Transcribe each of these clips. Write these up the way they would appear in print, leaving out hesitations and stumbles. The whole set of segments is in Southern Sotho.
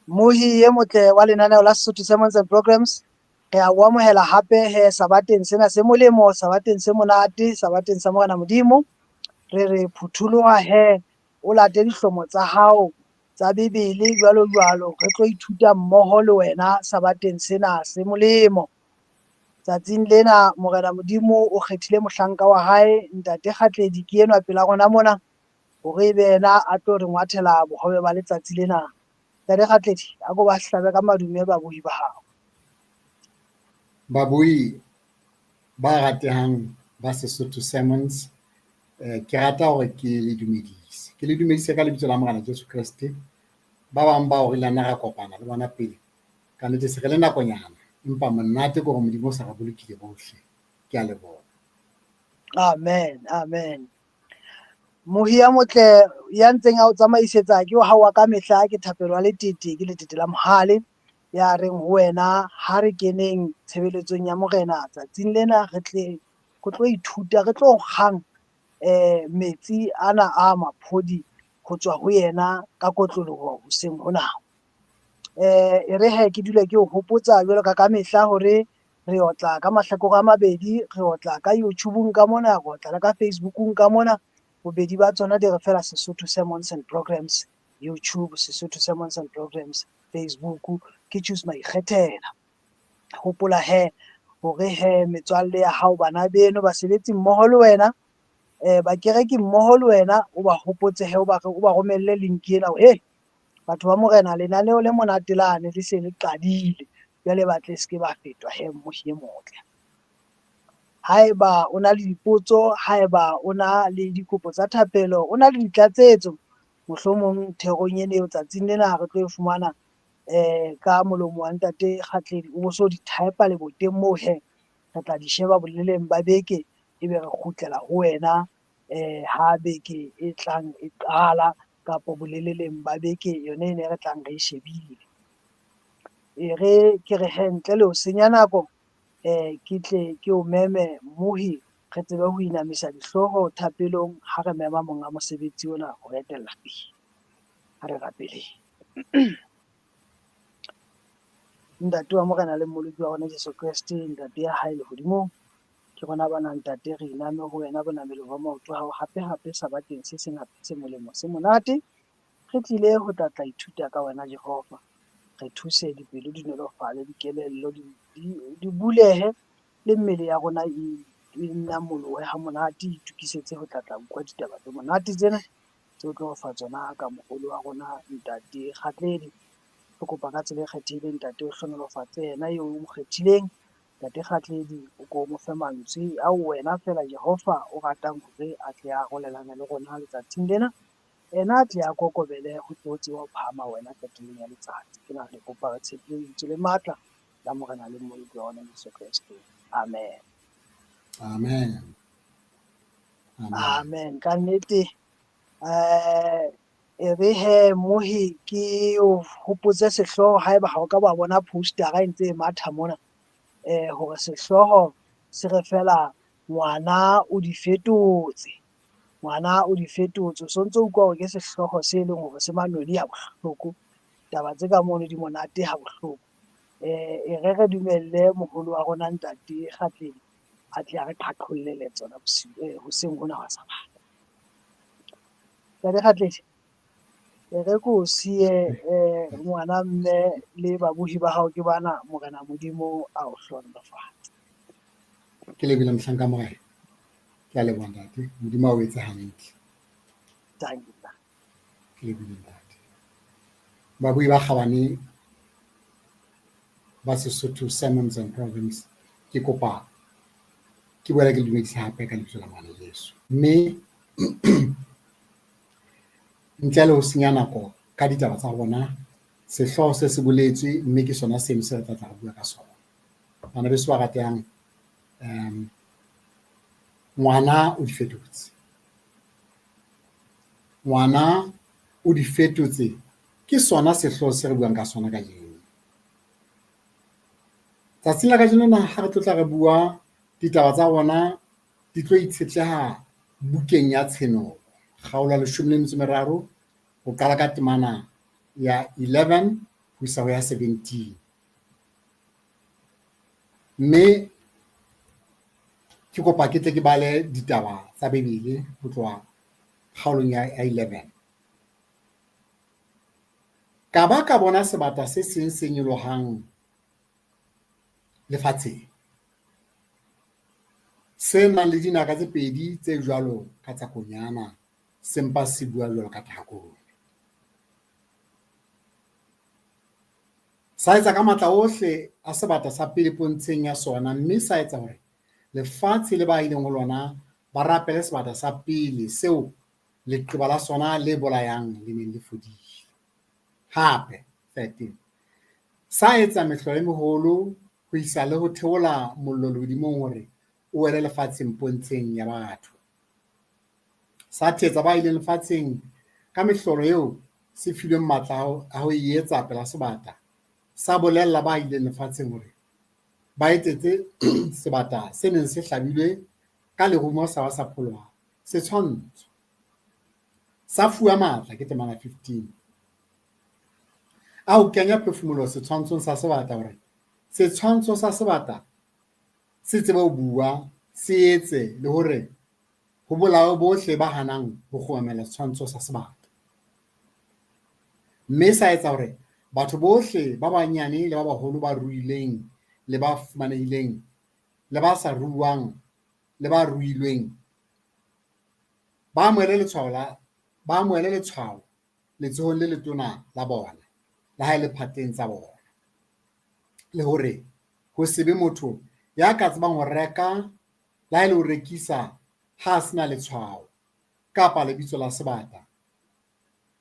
Mohi e motle wa lenaneo la Sesotho Sermons and Programs, re a o amohela hape he sabateng sena se molemo, sabateng se monate, sabateng sa Morena Modimo. Re re phutholoha he o late dihlomo tsa hao tsa Bibele jwalo jwalo, re tlo ithuta mmoho le wena sabateng sena se molemo. Tsatsing lena Morena Modimo o kgethile mohlanka wa hae, Ntate Kgatledi ke enwa pela rona mona, hore ebe yena a tlo re ngwathela bohobe ba letsatsi lena. Ntate Kgatledi, a ko ba hlabe ka madume babohi ba hao. Babohi ba ratehang ba Sesotho Sermons, ke rata hore ke le dumedise. Ke le dumedise ka lebitso la Morena Jesu Kreste. Ba bang bao re ileng ra kopana le bona pele, ka nnete se re le nakonyana, empa monate ke hore Modimo o sa re bolokile bohle. Ke a leboha. Amen, amen. Mohi ya motle ya ntseng a o tsamaisetsa ke wa hao wa ka mehla, ke Thapelo wa Letete, ke Letete la Mohale, ya reng ho wena ha re keneng tshebeletsong ya Morena tsatsing lena, re tle re tlo ithuta, re tlo kgang metsi ana a maphodi ho tswa ho yena ka kotloloho hoseng hona. E re he ke dule ke o hopotsa jwalo ka mehla hore re otla ka mahlakore a mabedi, re otla ka YouTube-ung ka mona, re otla le ka Facebook-ung ka mona. Bobedi ba tsona di re fela Sesotho Sermons and Programs YouTube, Sesotho Sermons and Programs Facebook, ke choose maikgethela. Hopola he hore he metswalle ya hao, bana beno, basebetsi mmoho le wena, bakereki mmoho le wena, o ba hopotse he, o ba romelle link ena hore hey, batho ba Morena, lenaneo le monate lane le se le qadile, jwale ba tle se ke ba fetwa he mmohi e motle. Haeba o na le dipotso, haeba o na le dikopo tsa thapelo, o na le ditlatsetso, mohlomong therong ena eo tsatsing lena re tlo e fumana ka molomo wa Ntate Kgatledi, o bo so di type leboteng moo he, re tla di sheba boleleng ba beke, ebe re kgutlela ho wena ha beke e tlang e qala, kapo boleleng ba beke yone e ne re tlang re e shebile. E re ke re he, ntle le ho senya nako, ke tle ke o meme mmohi, re tsebe ho inamisa dihlooho thapelong ha re mema monga mosebetsi ona ho etella pele. Ha re rapeleng. Ntate wa Morena le Mmoloki wa rona Jesu Kreste, Ntate ya hae lehodimong, ke rona bana Ntate, re iname ho wena bonamelong ba maoto a hao hape hape sabateng se seng hape se molemo se monate. Re tlile ho tla tla ithuta ka wena Jehova. Re thuse dipelo di nolofale, dikelello di bulehe, le mmele ya rona e namolohe ha monate, e itukisetse ho tla tla utlwa ditaba tse monate tsena tse o tlo re fa tsona ka moholo wa rona Ntate Kgatledi. Re kopa ka tsela e kgethehileng Ntate o hlohonolofatse yena eo o mo kgethileng, Ntate Kgatledi, o ko mo fe mantswe ao wena feela Jehova o ratang hore a tle a arolelane le rona letsatsing lena. Ena a tle a kokobele ho tle ho tsebe ho phahama wena qetellong ya letsatsi. Ke na re kopa re tshepile lentswe le matla la Morena le Mmoloki wa rona Jesu Kreste. Amen. Amen. Amen. Amen. Ka nnete e re he mohi ke o hopotse sehlooho haeba ha o ka ba bona postera e ntse e matha mona, hore sehlooho se re fela ngwana o di fetotse. Ngwana o di fetotse. O sontso o utlwa hore ke sehlooho se leng hore se manoni ha bohloko. Taba tse ka mono di monate ha bohloko. E re re dumelle moholo wa rona Ntate Kgatleng a tle a re qhaqhollele tsona bosiu hoseng hona hwa Sabatha. Ntate Kgatleng, e re ko o siye ngwana mme le babohi ba hao ke bana, Morena Modimo a o hlohonolofatse. Ke lebile mohlanka Morena. Ke a leboha ntate. Modimo a o etse hantle. Thank you. Ke lebile ntate. Babuyi ba kgabane ba Sesotho Sermons and Programs, ke kopa ke boela ke le dumedise hape ka lebitso la Morena Jesu. Mme ntle le ho senya nako ka ditaba tsa rona, sehlooho se se boletswe mme ke sona seno se re tla tla re bua ka sona. Bana beso ba ratehang, ngwana o di fetotse. Ngwana o di fetotse ke sona sehlooho se re buang ka sona kajeno. Tsatsing la kajeno na ha re tlo tla re bua ditaba tsa rona di tlo itshetleha bukeng ya Tshenolo, kgaolo ya 13 ho qala ka temana ya 11 ho ho isa ho ya 17. Mme ke kopa ke tle ke bale ditaba tsa Bibele ho tloha kgaolong ya 11. Ka ba ka bona sebata se seng se nyolohang lefatsheng, se nang le dinaka tse pedi tse jwalo ka tsa konyana, se mpa se bua jwalo ka drakone. Sa etsa ka matla ohle a sebata sa pele pontsheng ya sona, mme sa etsa hore lefatshe le ba ahileng ho lona ba rapele sebata sa pele seo leqeba la sona le bolayang le neng le fodile. Hape, 13, sa etsa mehlolo e meholo ho isa le ho theola mollo lehodimong hore o wele lefatsheng pontsheng ya batho. Sa thetsa ba ileng lefatsheng ka mehlolo eo se filweng matla a ho e etsa pela sebata. Sa bolella ba ileng lefatsheng hore ba etsetse sebata se neng se hlabilwe ka lerumo sa ba sa pholoha setshwantsho. Sa fuwa matla, ke temana 15, a ho kenya phefumoloho setshwantshong sa sebata hore setshwantsho sa sebata se tsebe ho bua, se etse le hore ho bolawe bohle ba hanang ho kgumamela setshwantsho sa sebata. Mme sa etsa hore batho bohle ba banyane le ba baholo, ba ruileng le ba fumanehileng le ba sa ruang le ba ruilweng, ba amohele letshwao letsohong le letona la bona, le ha e le phatleng tsa bona, le hore ho se be motho ya ka tsebang ho reka le ha e le ho rekisa ha a sena letshwao kapa lebitso la sebata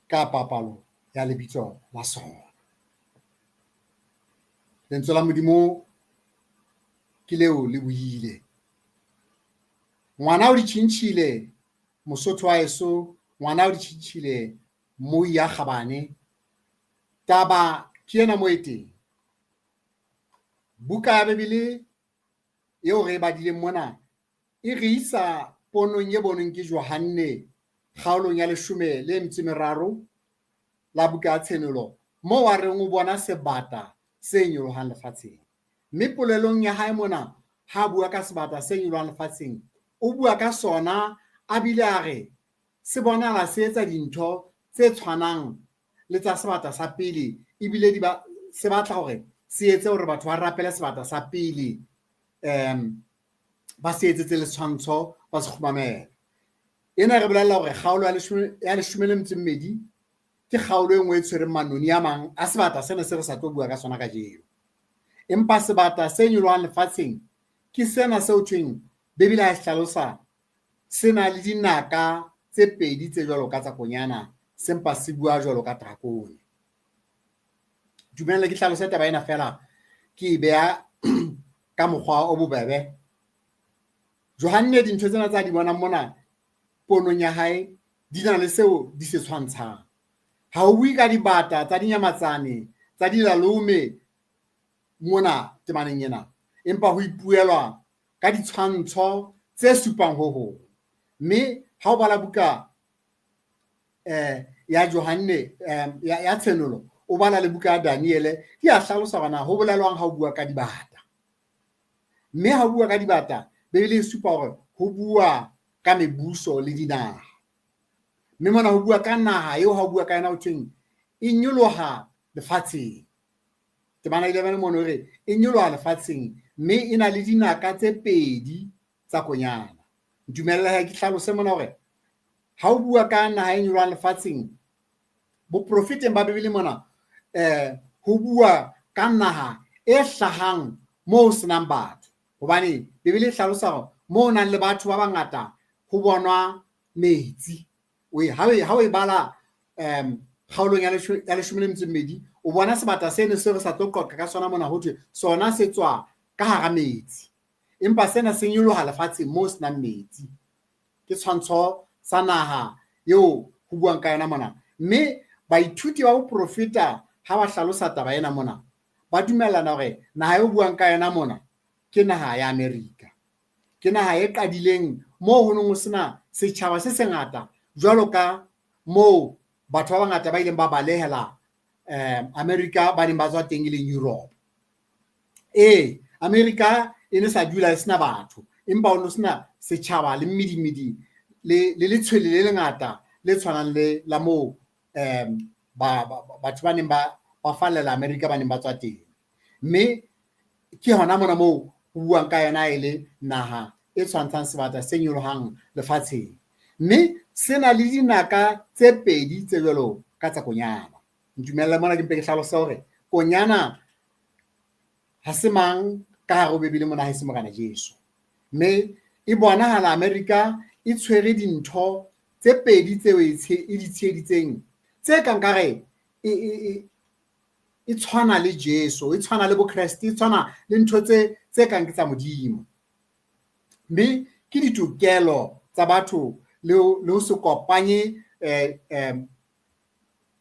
kapa palo ya lebitso la sona. Lentswe la Modimo ke leo le buile. Ngwana o di tjhintjhile, Mosotho wa heso, ngwana o di tjhintjhile, moi ya kgabane. Taba ke ena mo e teng. Buka ya Bibele eo re e badileng mona e re isa ponong e bonweng ke Johanne kgaolong ya 13 la buka ya Tshenolo, moo a reng o bona sebata se nyolohang lefatsheng. Mme polelong ya hae mona, ha bua ka sebata se nyolohang lefatsheng, o bua ka sona a bile a re se bonahala se etsa dintho tse tshwanang le tsa sebata sa pele, ebile di ba se batla hore se etse hore batho ba rapele sebata sa pele, ba se etsetse le tshwantsho, ba se kgumamele. Ena re bolella hore kgaolo ya 12 ke kgaolo e nngwe e tshwereng manoni a mang a sebata sena se re sa tlo bua ka sona kajeno. Empa sebata se nyolohang lefatsheng ke sena seo thweng Bibele ha e hlalosa se na le dinaka tse pedi tse jwalo ka tsa konyana, se mpa se bua jwalo ka drakone. Dumella ke hlalose taba ena feela, ke e beha ka mokgwa o bobebe. Johanne dintho tsena tsa di bonang mona ponong ya hae di na le seo di se tshwantshang. Ha o bue ka dibata tsa dinyamatsane tsa dilalome mona temaneng ena, empa ho ipuelwa ka ditshwantsho tse supang ho hong. Mme ha o bala buka ya Johanne, ya Tshenolo, o bala le buka ya Daniele, di a hlalosa hore na ho bolelwang ha o bua ka dibata. Mme ha o bua ka dibata, Bibele e supa hore ho bua ka mebuso le dinaha. Mme mona ho bua ka naha eo ha o bua ka yona ho thweng e nyoloha lefatsheng. Temana 11 mono re e nyoloha lefatsheng mme e na le dinaka tse pedi tsa konyana. Ntumelle he ke hlalose mona hore ha o bua ka naha e nyolohang lefatsheng, boprofeteng ba Bibele mona ho bua ka naha e hlahang moo ho senang batho. Hobane Bibele e hlalosa hore moo ho nang le batho ba bangata ho bonwa metsi. Ha o e bala kgaolong ya 12, o bona sebata seno seo re sa tlo qoqa ka sona mona, ho thwe sona se tswa ka hara metsi. Empa sena se nyoloha lefatsheng moo se nang metsi. Ke tshwantsho sa naha eo ho buang ka yona mona. Mme baithuti ba boprofeta ha ba hlalosa taba ena mona, ba dumellana hore naha eo buang ka yona mona ke naha ya Amerika. Ke naha e qadileng moo ho neng ho sena setjhaba se sengata jwalo ka moo batho ba bangata ba ileng ba balehela America ba neng ba tswa teng e leng Europe. Ee, America e ne sa dula e sena batho, empa o no sena setjhaba le mmedimedi le letshwele le lengata le tshwanang le la moo batho ba neng ba fallela America ba neng ba tswa teng. Mme ke hona mona moo ho buang ka yona e le naha e tshwantshang sebata se nyolohang lefatsheng. Mme se na le dinaka tse pedi tse jwalo ka tsa konyana. Ntumelle mona ke mpe ke hlalose hore konyana ha se mang ka hare ho Bibele mona ha e se Morena Jesu. Mme e bonahala Amerika e tshwere dintho tse pedi tseo e di tsheheditseng tse kang ka re e tshwana le Jesu, e tshwana le Bokreste, e tshwana le ntho tse kang ke tsa Modimo. Mme ke ditokelo tsa batho le ho se kopanye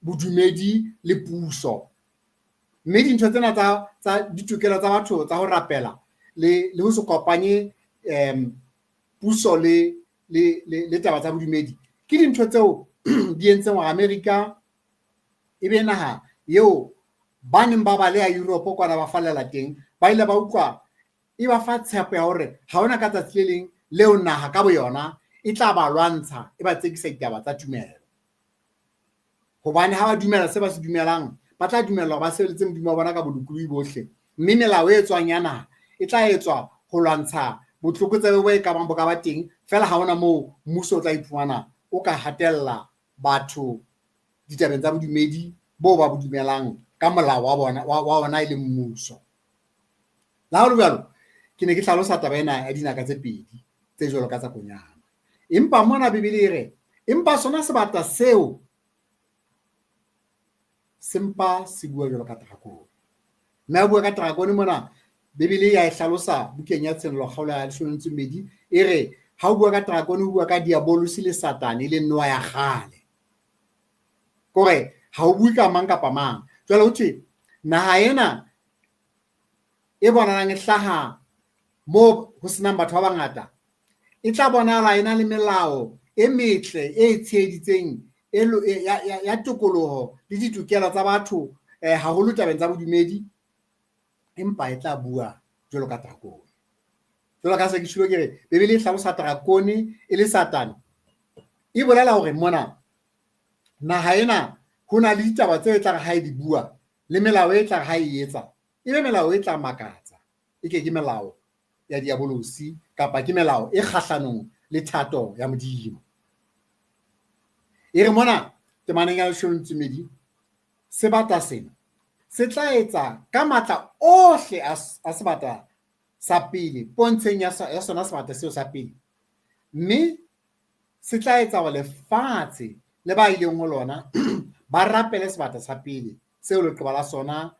bodumedi le puso. Mme dintho tsena tsa ditokelo tsa batho tsa ho rapela le ho se kopanye puso le taba tsa bodumedi ke dintho tseo di entseng hore Amerika e be naha eo ba neng ba baleha Europe kwana ba fallela teng, ba ile ba utlwa e ba fa tshepo ya hore ha hona ka tsatsi le leng leo naha ka boyona e tla ba lwantsha, e ba tsekisa ditaba tsa tumelo. Hobane ha ba dumela se ba se dumelang, ba tla dumella hore ba sebeletse Modimo wa bona ka bolokolohi bohle. Mme melao e tswang ya naha e tla etswa ho lwantsha botlokotsebe bo e ka bang bo ka ba teng, feela ha hona moo mmuso o tla iphumana o ka hatella batho ditabeng tsa bodumedi boo ba bo dumelang ka molao wa bona wa ona e leng mmuso. Le ha ho le jwalo, ke ne ke hlalosa taba ena ya dinaka tse pedi tse jwalo ka tsa konyana. Empa mona Bibele e re, empa sona sebata seo sempa se bua jwalo ka drakone. Mme a bua ka drakone mona, Bibele ya e hlalosa bukeng ya Tshenolo kgaolo ya 12, e re ha o bua ka drakone o bua ka diabolosi le Satane e leng noha ya kgale. Kore ha o bue ka mang kapa mang. Jwale ho thwe naha ena e bonahalang e hlaha moo ho senang batho ba bangata e tla bonahala e na le melao e metle e tsheheditseng ya tokoloho le ditokelo tsa batho haholo tabeng tsa bodumedi, empa e tla bua jwalo ka drakone. Jwalo ka se ke tjholo ke re Bibele e hlalosa drakone e le Satane, e bolela hore mona naha ena ho na le ditaba tseo e tla re ha e di bua le melao e tla re ha e etsa e be melao e tla makatsa, e ke ke melao ya diabolosi kapa ke melao e kgahlanong le thato ya Modimo. E re mona temaneng ya 12, sebata sena se tla etsa ka matla ohle a sebata sa pele pontsheng ya sona sebata seo sa pele, mme se tla etsa hore lefatshe le ba ileng ho lona ba rapele sebata sa pele seo leqeba la sona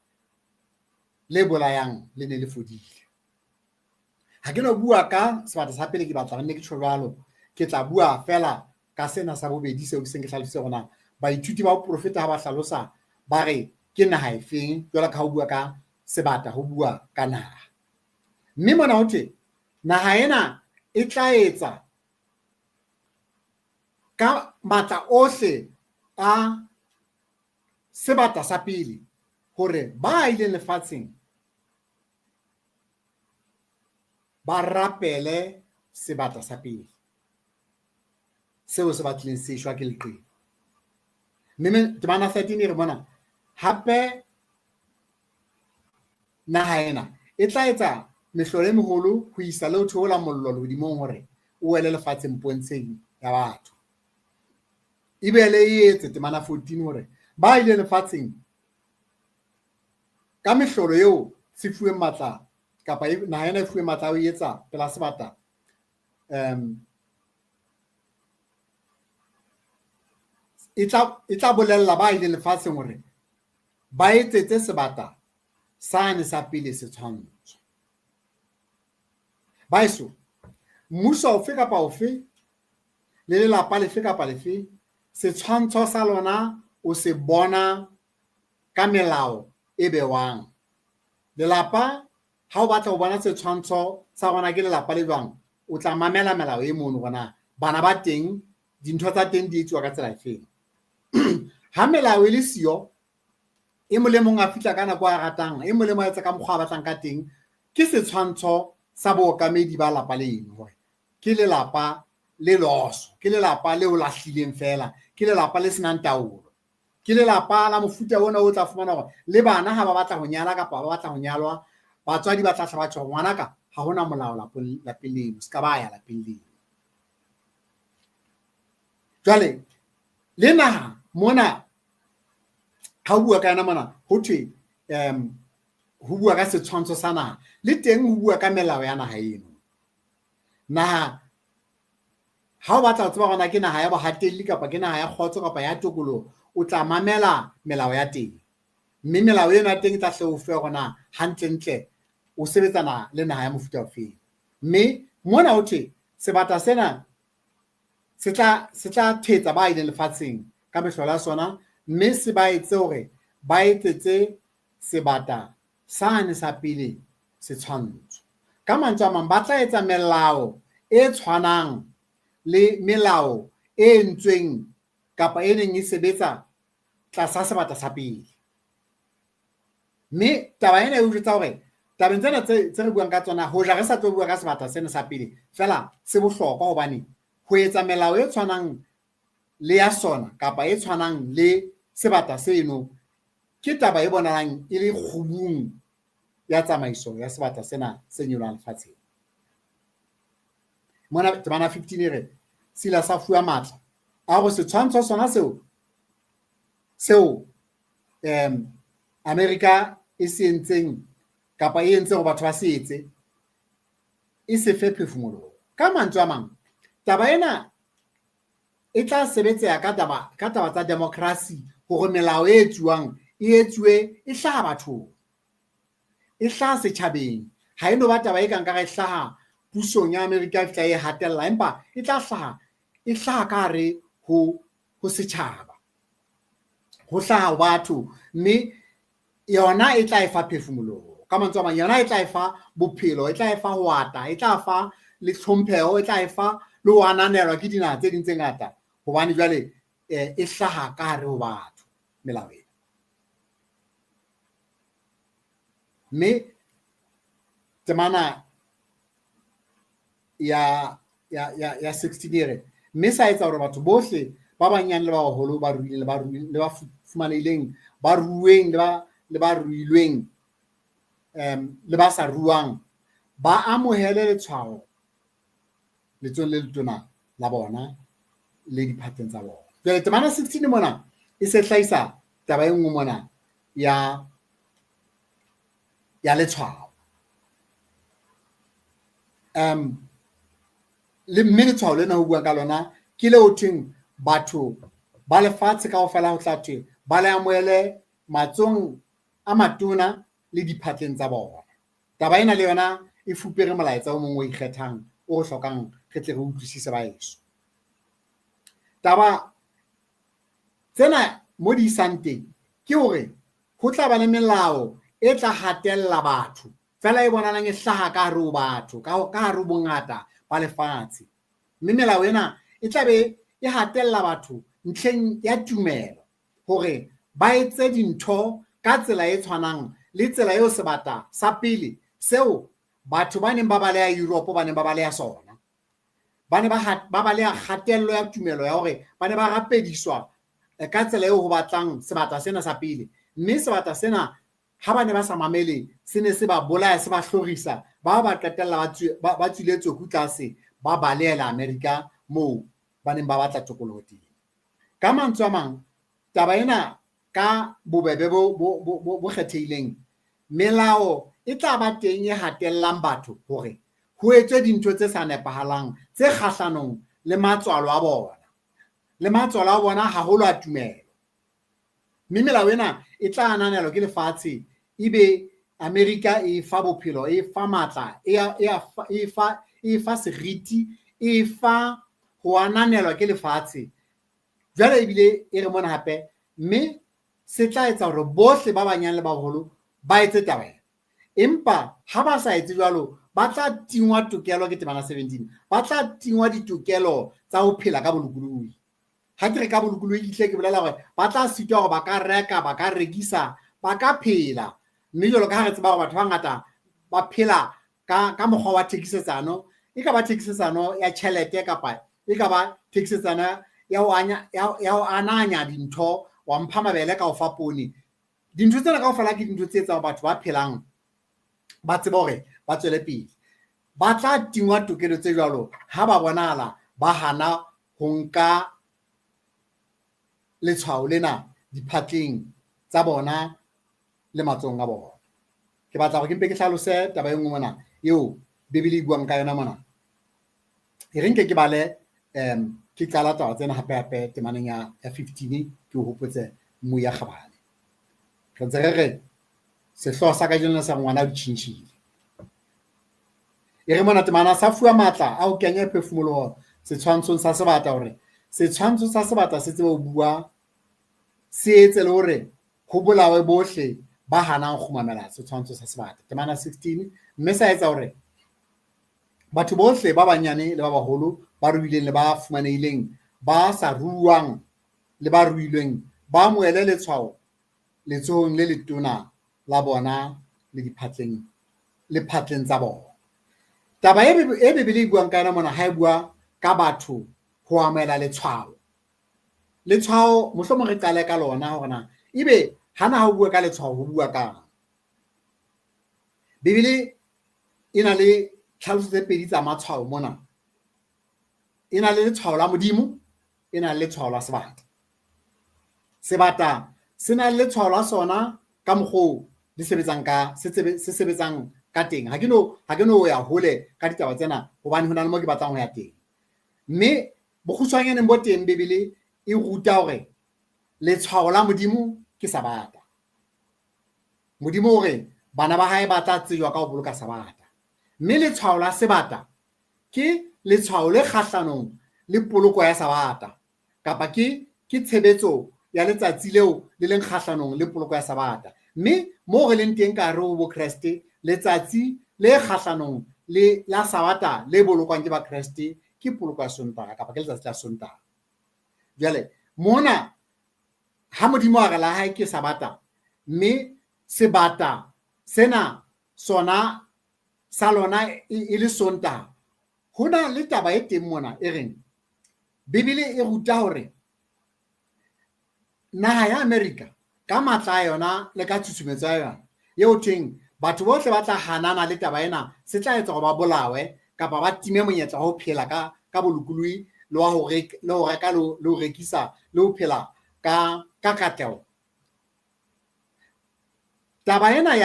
le bolayang le ne le fodile. Ha ke no bua ka sebata sa pele, ke batla nne ke tjho jwalo, ke tla bua fela ka sena sa bobedi seo ke seng ke hlalositse hore na baithuti ba boprofeta ha ba hlalosa ba re ke naha efeng, jwalo ka ha ho bua ka sebata ho bua ka naha. Mme mona ho thwe naha ena e tla etsa ka matla ohle a sebata sa pele hore ba ileng lefatsheng ba rapele sebata sa pele seo se batlileng se shwa ke leqeba. Mme temana 13 e re mona hape naha ena e tla etsa mehlolo e meholo ho isa le ho theola mollo lehodimong hore o wele lefatsheng pontsheng ya batho. Ebele e etse temana 14 hore ba ile lefatsheng ka mehlolo eo se fuweng matla kapa naha ena e fuweng matla a ho etsa pela sebata, e tla bolella ba ileng lefatsheng hore ba etsetse sebata sane sa pele setshwantsho. Baeso, mmuso ofe kapa ofe le lelapa lefe kapa lefe, setshwantsho sa lona o se bona ka melao e bewang. Lelapa ha o batla ho bona setshwantsho sa rona ke lelapa le jwang, o tla mamela melao e mono hore na bana ba teng, dintho tsa teng di etsuwa ka tsela efeng. Ha melao e le siyo, E mong le mong a fihla ka nako a ratang, e mong le mong a etsa ka mokgwa a batlang ka teng. Ke setshwantsho sa bookamedi ba lapa leno, hore ke lelapa le loso, ke lelapa le o lahlileng fela, ke lelapa le senang taolo, ke lelapa la mofuta ona o tla fumana hore le bana ha ba batla ho nyala kapa ba batla ho nyalwa, batswadi ba tla hla ba tjho hore ngwanaka ha hona molao lapeng leno, se ka ba ya lapeng leno. Jwale le naha mona ha o bua ka yona mona ho thwe ho bua ka setshwantsho sa naha, le teng ho bua ka melao ya naha eno. Naha ha o batla ho tseba hore na ke naha ya bohatelli kapa ke naha ya kgotso kapa ya tokoloho, o tla mamela melao ya teng, mme melao eno ya teng e tla hle o fe hore na hantlentle o sebetsana le naha ya mofuta ofeng. Mme mona ho thwe sebata sena se tla thetsa ba ileng lefatsheng ka mehlolo ya sona, mme se ba etse hore ba etsetse sebata sane sa pele setshwantsho. Ka mantswe a mang, ba tla etsa melao e tshwanang le melao e entsweng kapa e neng e sebetsa tlasa sebata sa pele. Mme taba ena e o jwetsa hore tabeng tsena tse re buang ka tsona, hoja re sa tlo bua ka sebata sena sa pele, fela se bohlokwa hobane ho etsa melao e tshwanang le ya sona kapa e tshwanang le sebata seno ke taba e bonahalang e le kgubung ya tsamaiso ya sebata sena se nyolohang lefatsheng. Mona temana 15 e re sila sa fuwa matla a hore setshwantsho sona seo Amerika e se entseng kapa e entse hore batho ba se etse, e se fe phefumoloho. Ka mantswe a mang, taba ena e tla sebetseha ka taba tsa democracy, hore melao e etsuwang e etsuwe e hlaha bathong, e hlaha setjhabeng. Ha e no ba taba e kang ka re e hlaha pusong ya Amerika e fihla e hatella, empa e tla hlaha e hlaha ka hare ho setjhaba, ho hlaha batho, mme yona e tla e fa phefumoloho. Ka mantswe a mang, yona e tla e fa bophelo, e tla e fa ho ata, e tla fa le tlhompheho, e tla e fa le ho ananelwa ke dinaha tse ding tse ngata, hobane jwale e hlaha ka hare ho batho melao ena. Mme temana ya 16 e re, mme sa etsa hore batho bohle ba banyane le ba baholo, ba ruileng le ba fumanehileng, ba rueng le ba ruilweng, le ba sa ruang, ba amohele letshwao letsohong le letona la bona le diphatleng tsa bona. Jwale temana 16 mona e se hlahisa taba e nngwe mona ya letshwao. Le mme letshwao lena ho bua ka lona ke le ho thweng batho ba lefatshe kaofela ho tla thwe ba le amohele matsohong a matona le diphatleng tsa bona. Taba ena le yona e fupere molaetsa o mong o ikgethang o re hlokang re tle re utlwisise baheso. Taba tsena mo di isang teng ke hore ho tla ba le melao e tla hatella batho fela e bonahalang e hlaha ka hare ho batho, ka hare ho bongata ba lefatshe. Mme melao ena e tla be e hatella batho ntlheng ya tumelo hore ba etse dintho ka tsela e tshwanang le tsela eo sebata sa pele seo batho ba neng ba baleha Europe ba neng ba baleha sona. Ba ne ba baleha kgatello ya tumelo ya hore ba ne ba rapediswa ka tsela eo ho batlang sebata sena sa pele. Mme sebata sena ha ba ne ba sa mamele se ne se ba bolaya, se ba hlorisa, ba ba qetella ba tswile tsoku tlase, ba balehela Amerika moo ba neng ba batla tokoloho teng. Ka mantswe a mang, taba ena ka bobebe bo kgethehileng, melao e tla ba teng e hatellang batho hore ho etswe dintho tse sa nepahalang, tse kgahlanong le matswalo a bona, le matswalo a bona haholo a tumelo. Mme melao ena e tla ananelwa ke lefatshe, ebe Amerika e fa bophelo, e fa matla, e fa seriti, e fa ho ananelwa ke lefatshe. Jwale ebile e re mona hape, mme se tla etsa hore bohle ba banyane le ba baholo ba etse taba ena. Empa ha ba sa etse jwalo, ba tla tingwa tokelo ke temana 17, ba tla tingwa ditokelo tsa ho phela ka bolokolohi. Ha ke re ka bolokolohi, ke hle ke bolela hore ba tla sitwa hore ba ka reka, ba ka rekisa, ba ka phela. Mme jwalo ka ha re tseba hore batho ba bangata ba phela ka mokgwa wa thekisetsano, e ka ba thekisetsano ya tjhelete kapa e ka ba thekisetsano ya ho ananya dintho, wa mpha mabele ka ho fa poone. Dintho tsena kaofela ke dintho tse etsang batho ba phelang ba tsebe hore ba tswele pele. Ba tla tingwa tokelo tse jwalo ha ba bonahala ba hana ho nka letshwao lena diphatleng tsa bona le matsohong a bona. Ke batla hore ke mpe ke hlalose taba e nngwe mona eo Bibele e buang ka yona mona. E re nke ke bale ke qala taba tsena hape hape temaneng ya 15 ke o hopotse mmu ya kgabane. Re ntse re re sehlooho sa kajeno sa ngwana o ditjhintjhile. E re mona temana sa fuwa matla a ho kenya phefumoloho setshwantshong sa sebata hore setshwantsho sa sebata se tsebe ho bua, se etse le hore ho bolawe bohle ba hanang kgumamela setshwantsho sa sebata. Temana 16, mme sa etsa hore batho bohle ba banyane le ba baholo, ba ruileng le ba fumanehileng, ba sa ruuwang le ba ruilweng, ba amohele letshwao letsohong le letona la bona le diphatleng le phatleng tsa bona. Taba e Bibele e buang ka yona mona ha e bua ka batho ho amohela letshwao. Letshwao mohlomong re qale ka lona hore na ebe hana ha o bua ka letshwao ho bua kang. Bibele e na le tlhaloso tse pedi tsa matshwao mona. E na le letshwao la Modimo, e na le letshwao la sebata. Sebata se na le letshwao la sona ka mokgwa le sebetsang ka se sebetsang ka teng. Ha ke no ya hole ka ditaba tsena hobane ho na le mo ke batlang ho ya teng. Mme bokgutshwanyaneng bo teng Bibele e ruta hore letshwao la Modimo ke Sabata. Modimo o re bana ba hae ba tla tsejwa ka ho boloka Sabata. Mme letshwao la sebata ke letshwao le kgahlanong le poloko ya Sabata, kapa ke tshebetso ya letsatsi leo le leng kgahlanong le poloko ya Sabata. Mme moo re leng teng ka hare ho Bokreste, letsatsi le kgahlanong le la Sabata le bolokwang ke Bakreste ke poloko ya Sontaha, kapa ke letsatsi la Sontaha. Jwale mona ha Modimo a re la hae ke Sabata, mme sebata sena sona sa lona e le Sontaha, ho na le taba e teng mona e reng Bibele e ruta hore naha ya Amerika ka matla a yona le ka tshusumetso ya yona eo thweng batho bohle ba tla hanana le taba ena, se tla etsa hore ba bolawe kapa ba time monyetla wa ho phela ka bolokolohi le wa ho reka le ho rekisa le ho phela ka katleho. Taba ena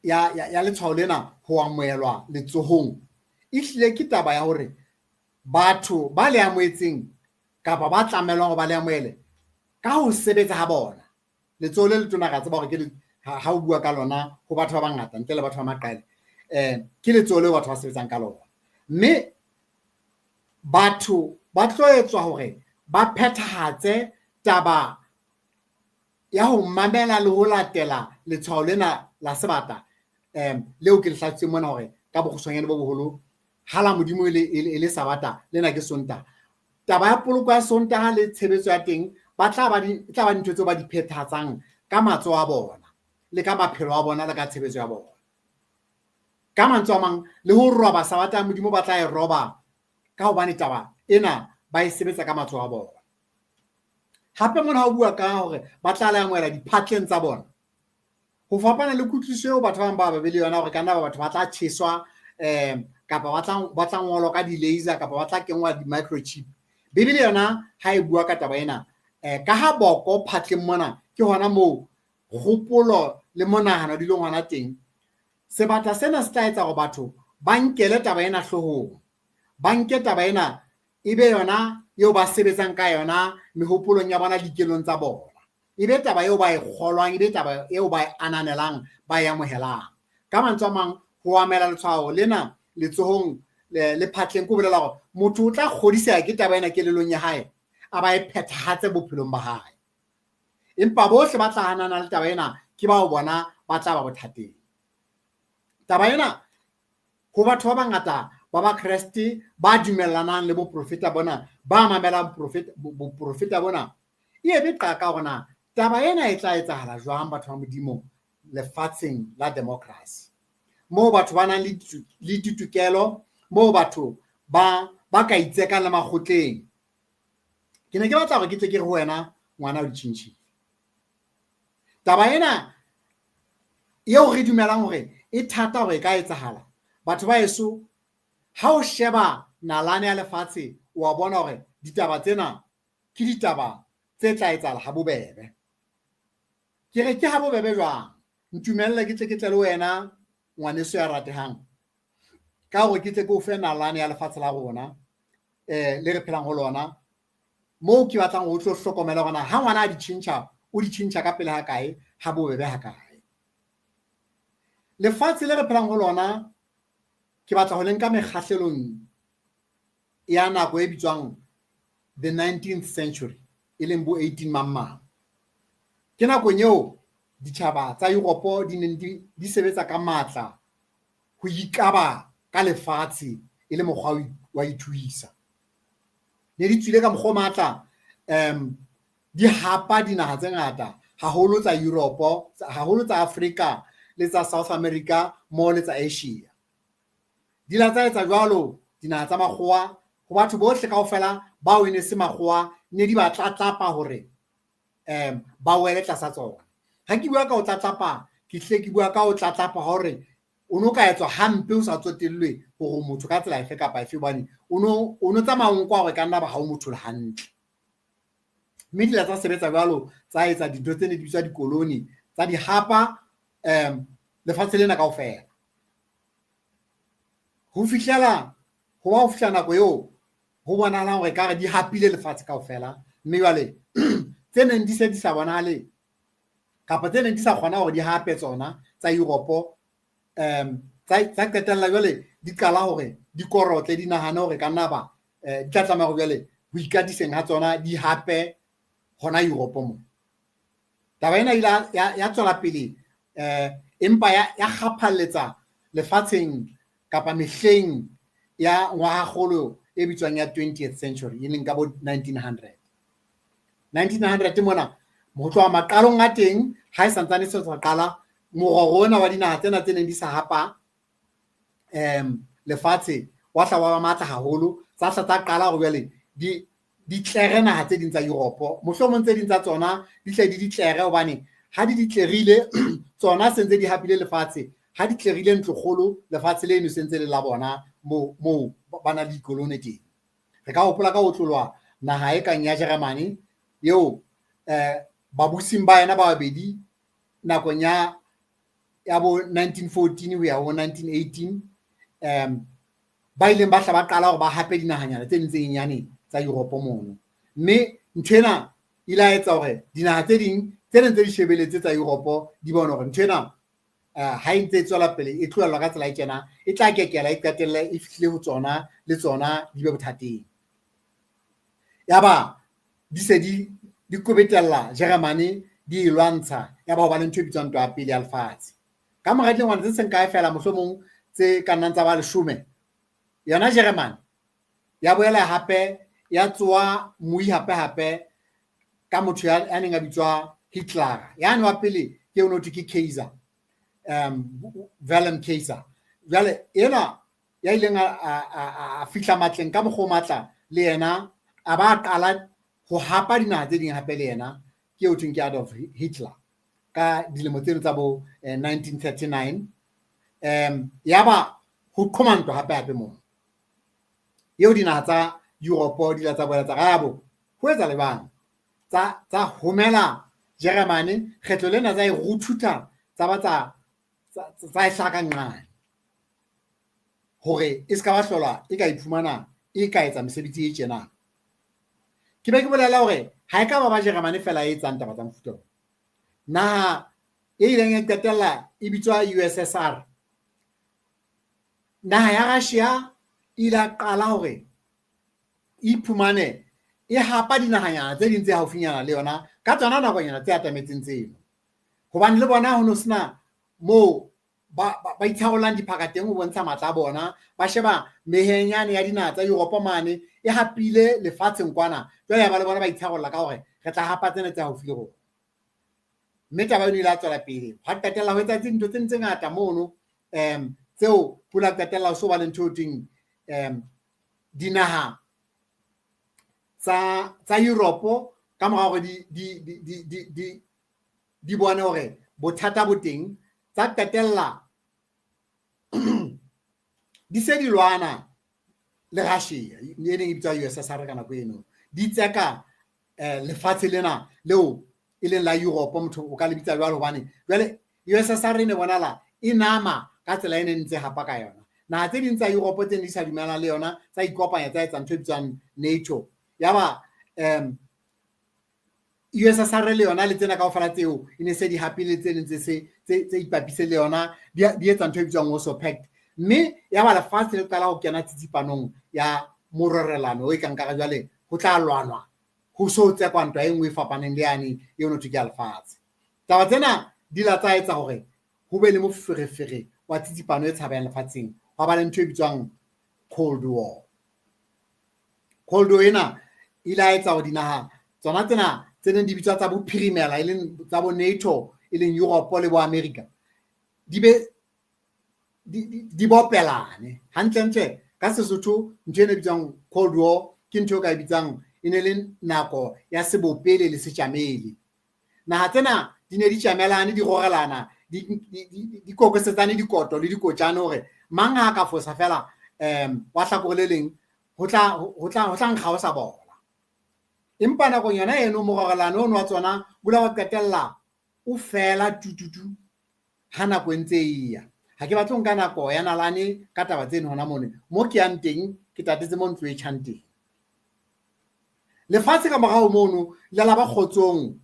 ya letshwao lena ho amohelwa letsohong e hlile ke taba ya hore batho ba le amohetseng kapa ba tlamelwang hore ba le amohele ka ho sebetsa ha bona. Letsoho le letona re a tseba hore ke ha o bua ka lona ho batho ba bangata ntle le batho ba maqele, ke letsoho leo batho ba sebetsang ka lona. Mme batho ba tlo etswa hore ba phethahatse taba ya ho mamela le ho latela letshwao lena la sebata, leo ke le hlalositseng mona hore ka bokgutshwanyane bo boholo ha la Modimo e le Sabata, lena ke Sontaha. Taba ya poloko ya Sontaha le tshebetso ya teng ba tla ba tla ba dintho tseo ba di phethahatsang ka matsoho a bona le ka maphelo a bona le ka tshebetso ya bona. Ka mantswe a mang, le ho roba Sabata ya Modimo ba tla e roba ka hobane taba ena ba e sebetsa ka matsoho a bona. Hape mona ha o bua ka hore ba tla le amohela diphatleng tsa bona, ho fapana le kutlwisiso eo batho ba bang ba ba be le yona hore ka nna batho ba tla tjheswa kapa ba tla ngolwa ka di-laser kapa ba tla kenngwa di-microchip. Bibele yona ha e bua ka taba ena, ka ha boko phatleng mona ke hona moo kgopolo le monahano di leng hona teng, sebata sena se tla etsa hore batho ba nkele taba ena hloohong, ba nke taba ena e be yona eo ba sebetsang ka yona mehopolong ya bona dikelong tsa bona, e be taba eo ba e kgolwang, e be taba eo ba e ananelang, ba e amohelang. Ka mantswe a mang, ho amohela letshwao lena letsohong le phatleng ke ho bolela hore motho o tla kgodiseha ke taba ena kelellong ya hae, a ba e phethahatse bophelong ba hae. Empa bohle ba tla hanana le taba ena ke bao bona ba tla ba bothateng. Taba ena ho batho ba bangata ba Bakreste ba dumellanang le boprofeta bona, ba mamelang boprofeta bona, e ebe qaka hore na Taba ena e tla etsahala jwang, batho ba Modimo, lefatsheng la democracy moo batho ba nang le ditokelo, moo batho ba ka itsekang le makgotleng? Ke ne ke batla hore ke tle ke re ho wena, ngwana o ditjhintjhile. Taba ena eo re dumelang hore e thata hore e ka etsahala, batho ba heso, ha o sheba nalane ya lefatshe, wa bona hore ditaba tsena ke ditaba tse tla etsahala ha bobebe. Ke re ke ha bobebe jwang? Ntumelle ke tle le wena, ngwaneso ya ratehang, ka hore ke tle ke o fe nalane ya lefatshe la rona le re phelang ho lona, moo ke batlang ho tlo hlokomela hore na ha ngwana a di tjhentjha, o di tjhentjha ka pele ha kae, ha bobebe ha kae. Lefatshe le re phelang ho lona ke batla ho le nka mekgahlelong ya nako e bitswang the 19th century, e leng bo 18 mang mang. Ke nakong eo ditjhaba tsa Europe di neng di sebetsa ka matla ho ikaba ka lefatshe e le mokgwa wa ithuisa. Ne di tswile ka mokgwa o matla, di hapa dinaha tse ngata, haholo tsa Europe, haholo tsa Africa le tsa South America mo le tsa Asia. Di la tsa etsa jwalo dinaha tsa makgowa ho batho bohle kaofela bao e ne se makgowa, ne di ba tlatlapa hore ba wele tlasa tsona. Ha ke bua ka ho tlatlapa, ke hle ke bua ka ho tlatlapa hore o no ka etswa hampe o sa tsotellwe hore motho ka tsela efe kapa efe, hobane o no tsamaya o nkwa hore ka nna ba ha o motho le hantle. Mme di la tsa sebetsa jwalo, tsa etsa dintho tse ne di bitswa dikoloni, tsa di hapa lefatshe lena kaofela. Ho fihlela ho ba ho fihla nako eo ho bonahalang hore ekare di hapile lefatshe kaofela, mme jwale tse neng di se di sa bonahale kapa tse neng di sa kgona hore di hape tsona tsa Europe, tsa qetella jwale di qala hore di korotle, di nahane hore ka nna ba di tla tlameha hore jwale ho ikatiseng ha tsona di hape hona Europe mo. Taba ena ile ya tswela pele, empa ya kgaphalletsa lefatsheng kapa mehleng ya ngwagakgolo e bitswang ya 20th century, e leng ka bo 1900. 1900 mona, ho tloha maqalong a teng, ha e santsane se sa qala mororo ona wa dinaha tsena tse neng di sa hapa lefatshe, wa hla wa ba matla haholo, tsa hla tsa qala hore jwale di tlere naha tse ding tsa Europe. Mohlomong tse ding tsa tsona di hle di di tlere, hobane ha di di tlerile tsona se ntse di hapile lefatshe, ha di tlerile ntlokgolo, lefatshe leno se ntse le la bona moo ba na le dikolone teng. Re ka hopola ka ho tlolwa naha e kang ya Germany eo babusing ba yona ba babedi nakong ya bo 1914 ho ya ho 1918, ba ileng ba hla ba qala hore ba hape dinahanyana tse ding tse nyenyane tsa Europe mono. Mme ntho ena ile ya etsa hore dinaha tse ding tse neng tse di shebeletse tsa Europe di bone hore ntho ena ha e ntse e tswela pele e tlohellwa ka tsela e tjena, e tla kekela e qetelle e fihlile ho tsona, le tsona di be bothateng. Yaba di se di kobetella Germany, di e lwantsha, ya ba ho ba le ntho e bitswang ntwa ya pele ya lefatshe. Ka mora dilengwana tse seng kae feela, mohlomong tse ka nnang tsa ba 10, yona Germany ya boela hape ya tsoa moi hape hape ka motho ya neng a bitswa Hitler. Yane wa pele ke o no thwe ke Kaiser, Wilhelm Kaiser. Jwale ena ya ileng a fihla matleng ka mokgwa o matla, le yena a ba qala ho hapa dinaha tse ding hape le yena, ke o thweng ke Adolf Hitler ka dilemo tseno tsa bo 1939. Yaba ho qhoma ntwa hape hape moo eo dinaha tsa Europe di la tsa boela tsa rabo ho etsa lebang tsa homela Germany, kgetlo lena tsa e ruthutha, tsa ba tsa e hlaka nqane hore e ska ba hlola e ka iphumana e ka etsa mesebetsi e tjena. Ke be ke bolela hore ha e ka ba ba Germany fela e etsang taba tsa mofuta ona. Naha e ileng ya qetella e bitswa USSR, naha ya Russia e ile ya qala hore e iphumane e hapa dinahanyana tse ding tse haufinyana le yona ka tsona nakonyana tse atametseng tseno, hobane le bona ho no sena moo ba itharollang diphaka teng ho bontsha matla a bona. Ba sheba mehenyane ya dinaha tsa Europe mane e hapile lefatsheng kwana, jwale ya ba le bona ba itharolla ka hore re tla hapa tsena tse haufi le rona. Mme taba eno ile ya tswela pele, hwa qetella ho etsahetse dintho tse tse ngata mono tseo ho la qetella ho so ba le ntho eo thweng dinaha tsa Europe ka mora hore di bone hore bothata bo teng, tsa qetella di se di lwana le Russia e neng e bitswa USSR ka nako eno, di tseka lefatshe lena leo e leng la Europe, motho o ka le bitsa jwalo, hobane jwale USSR e ne bonahala e nama ka tsela e neng ntse hapa ka yona. Naha tse ding tsa Europe tse neng di sa dumellana le yona tsa ikopanya, tsa etsa ntho e bitswang NATO. Yaba USSR le yona le tsena kaofela tseo e ne se di hapile, tse neng tse ipapise le yona, di etsa ntho e bitswang Warsaw Pact. Mme yaba lefatshe le qala ho kena tsitsipanong ya mororelano o e kang kare jwale ho tla lwanwa, ho so tsekwa ntwa e nngwe e fapaneng le yane eo no thwe ke ya lefatshe. Taba tsena di la tsa etsa hore ho be le moferefere wa tsitsipano e tshabehang lefatsheng, hwa ba le ntho e bitswang Cold War. Cold War ena e ile ya etsa hore dinaha tsona tsena tse neng di bitswa tsa bophirimela, e leng tsa bo NATO, e leng Europe le bo America, di be di bopelane hantlentle. Ka Sesotho ntho ena e bitswang Cold War ke ntho e ka e bitsang e ne le nako ya sebopele le setjamele. Naha tsena di ne di tjamelane, di rorelana, di kokosetsane dikoto le dikotjane hore mang ha ka fosa fela wa hlakore le leng ho tla nkga ho sa bola. Empa nakong yona eno mororelano ono wa tsona o la wa qetella o fela tututu ha nako e ntse e ya. Ha ke batle ho nka nako ya nalane ka taba tseno hona mone. Mo ke yang teng ke tatetse mo ntlo e tjhang teng. Lefatshe ka morao mono le la ba kgotsong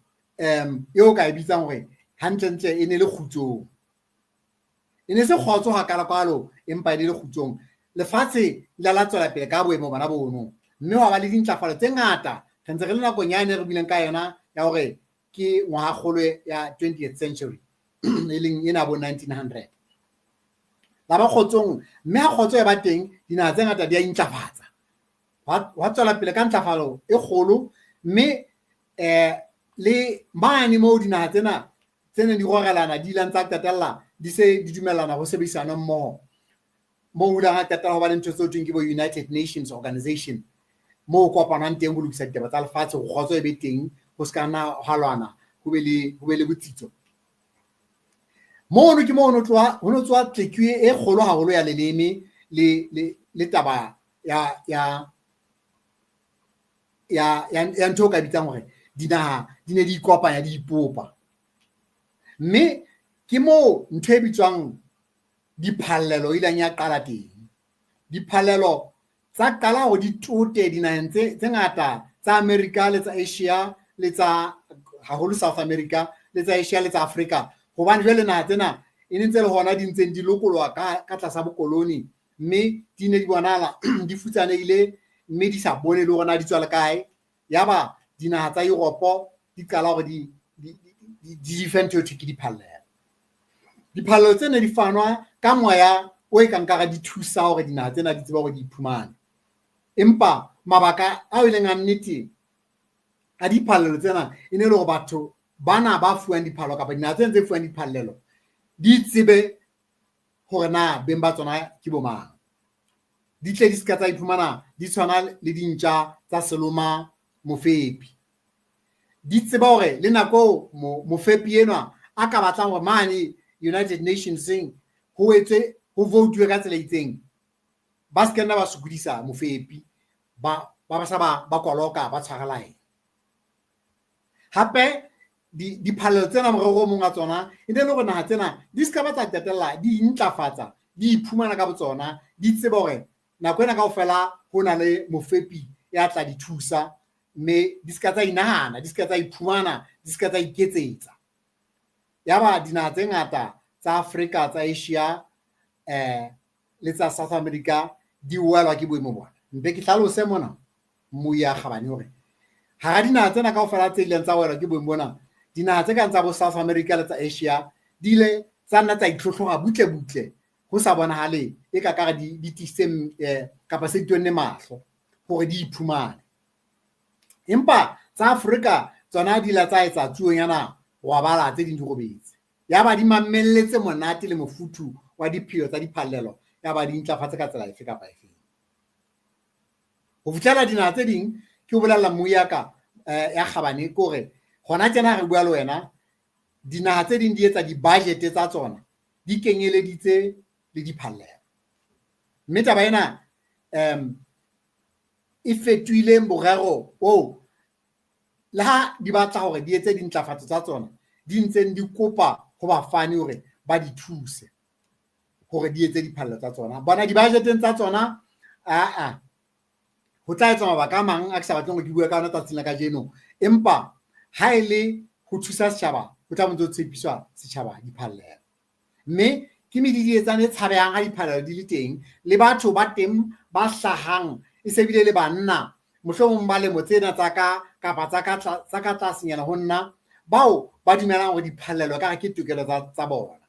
eo ka e bitsang hore hantlentle e ne le kgutsong. E ne se kgotso hakalokalo, empa e ne le kgutsong. Lefatshe le la tswela pele ka boemo bona bono, mme hwa ba le dintlafalo tse ngata. Re ntse re le nakong yane re buileng ka yona ya hore ke ngwagakgolo ya 20th century, e leng ena bo 1900. La ba kgotsong, mme ha kgotso e ba teng dinaha tse ngata di a intlafatsa, hwa tswela pele ka ntlafalo e kgolo. Mme le mane moo dinaha tsena tse neng di rorelana di ilang tsa qetella di se di dumellana ho sebedisana mmoho, moo ho ileng ha qetella ho ba le ntho tseo thweng ke bo United Nations Organization, moo kopanwang teng ho lokisa ditaba tsa lefatshe hore kgotso e be teng, ho se ka nna hwa lwana, ho be le botsitso. Mono ke moo ho no tsoha tlekiwe e kgolo haholo ya leleme le taba ya ntho o ka bitsang hore dinaha di ne di ikopanya, di ipopa. Mme ke moo ntho e bitswang diphallelo e ileng ya qala teng. Diphallelo tsa qala hore di tote dinaheng tse ngata tsa America le tsa Asia le tsa haholo South America le tsa Asia le tsa Africa, hobane jwale naha tsena e ne ntse le hona di ntseng di lokoloha ka tlasa bokoloni, mme di ne di bonahala di futsanehile, mme di sa bone le hore na di tswa le kae. Yaba dinaha tsa Europe di qala hore di fe ntho e thwe ke diphallelo. Diphallelo tse ne di fanwa ka moya o e kang kare di thusa hore dinaha tsena di tsebe hore di iphumane, empa mabaka ao e leng a nnete a diphallelo tsena e ne le hore batho bana ba fuwang diphallelo kapa dinaha tsena tse fuwang diphallelo di tsebe hore na beng ba tsona ke bo mang, di tle di ska tsa iphumana di tshwana le dintja tsa seloma mofepi. Di tseba hore le nako mofepi enwa a ka batlang hore mane United Nations ho etswe, ho votuwe ka tsela e itseng, ba se ke nna ba sokodisa mofepi, ba sa ba koloka ba tshwara line. Hape diphallelo tsena morero o mong wa tsona e ne le hore naha tsena di ska ba tsa qetella di intlafatsa, di iphumana ka botsona, di tsebe hore nako ena kaofela ho na le mofepi ya tla di thusa, mme di ska tsa inahana, di ska tsa iphumana, di ska tsa iketsetsa. Yaba dinaha tse ngata tsa Afrika, tsa Asia le tsa South America di welwa ke boemo bona. Mpe ke hlalose mona mmui ya kgabane hore hara dinaha tsena kaofela tse ileng tsa welwa ke boemo bona, dinaha tse kang tsa bo South America le tsa Asia di ile tsa nna tsa itlhotlhora butle butle, ho sa bonahale e ka kare di tiisitse kapa se di tonne mahlo hore di iphumane. Empa tsa Afrika tsona di la tsa etsa tsuonyana Robala tse ding di robetse. Yaba di mamelletse monate le mofuthu wa dipheo tsa diphallelo, yaba di ntlafatse ka tsela efe kapa efe. Ho fihlela dinaha tse ding, ke o bolella mmuyi ka ya kgabane ke hore hona tjena re bua le wena, dinaha tse ding di etsa di-budget tsa tsona di kenyeleditse le diphallelo. Mme taba ena e fetohile morero oo le ha di batla hore di etse dintlafatso tsa tsona, di ntseng di kopa ho bafani hore ba di thuse hore di etse diphallelo tsa tsona. Bona di-budget-eng tsa tsona, aa ho tla etswa mabaka a mang a ke sa batleng hore ke bue ka ona tsatsing la kajeno, empa ha e le ho thusa setjhaba, ho tla bo ntso tshepiswa setjhaba diphallelo. Mme ke medidietsane e tshabehang ha diphallelo di le teng, le batho ba teng ba hlahang e se bile le banna, mohlomong ba lemo tsena tsa ka kapa tsa ka tlasenyana ho nna, bao ba dumelang hore diphallelo ka re ke tokelo tsa bona,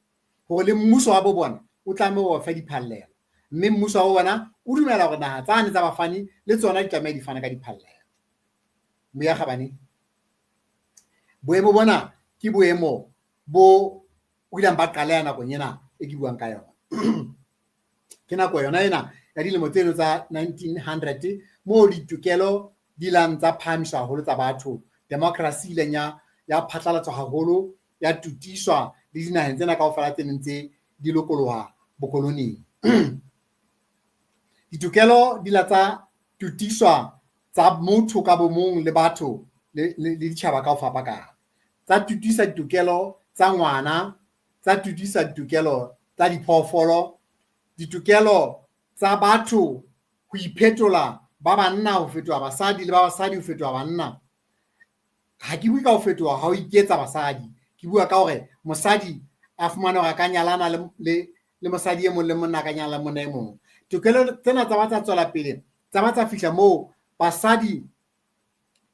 hore le mmuso wa bo bona o tlameha ho fa diphallelo, mme mmuso wa bona o dumela hore naha tsane tsa bafani le tsona di tlameha di fana ka diphallelo. Moya kgabane, boemo bona ke boemo bo o ileng ba qaleha nakong ena e ke buang ka yona. Ke nako yona ena ya dilemo tseno tsa 1900 moo ditokelo di ilang tsa phahamiswa haholo tsa batho, democracy ileng ya phatlalatswa haholo, ya tutiswa le dinaheng tsena kaofela tse neng tse di lokoloha bokoloning. Ditokelo di la tsa tutiswa tsa motho ka bo mong le batho le ditjhaba ka ho fapakana, tsa tutisa ditokelo tsa ngwana, tsa tutisa ditokelo tsa diphoofolo, ditokelo tsa batho ho iphetola ba banna ho fetoha basadi le ba basadi ho fetoha banna. Ha ke bue ka ho fetoha ha ho iketsa basadi, ke bua ka hore mosadi a fumane hore a ka nyalana le mosadi e mong le monna a ka nyalana le monna e mong. Tokelo tsena tsa ba tsa tswela pele, tsa ba tsa fihla moo basadi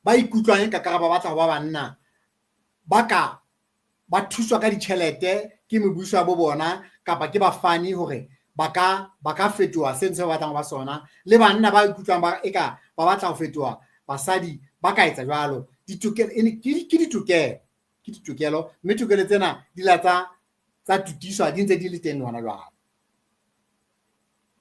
ba ikutlwang eka ka ba batla ho ba banna, ba ka ba thuswa ka ditjhelete ke mebuso ya bo bona kapa ke bafani hore ba ka fetoha se ntse ba batlang ho ba sona. Le banna ba ikutlwang ba eka ba batla ho fetoha basadi ba ka etsa jwalo. Ditokelo ke ditokelo, ke ditokelo, mme tokelo tsena di la tsa tutiswa di ntse di le teng le hona jwale.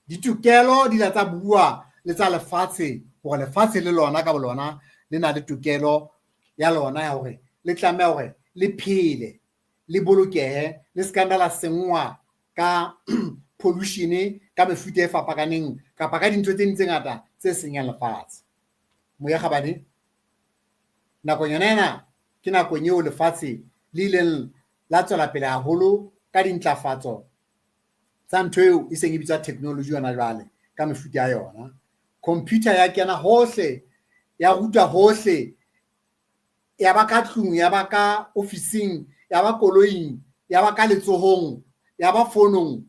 Ditokelo di la tsa bua le tsa lefatshe hore lefatshe le lona ka bolona le na le tokelo ya lona ya hore le tlameha hore le phele, le bolokehe, le se ka nna la senngwa ka pollution ka mefuta e fapakaneng kapa ka dintho tse ding tse ngata tse senyang lefatshe. Moya kgabane, nakong yona ena ke nakong eo lefatshe le ileng la tswela pele haholo ka dintlafatso tsa ntho eo e seng e bitswa technology yona jwale ka mefuta ya yona. Computer ya kena hohle, ya rutwa hohle, ya ba ka tlung, ya ba ka ofising, ya ba koloing, ya ba ka letsohong, ya ba fonong,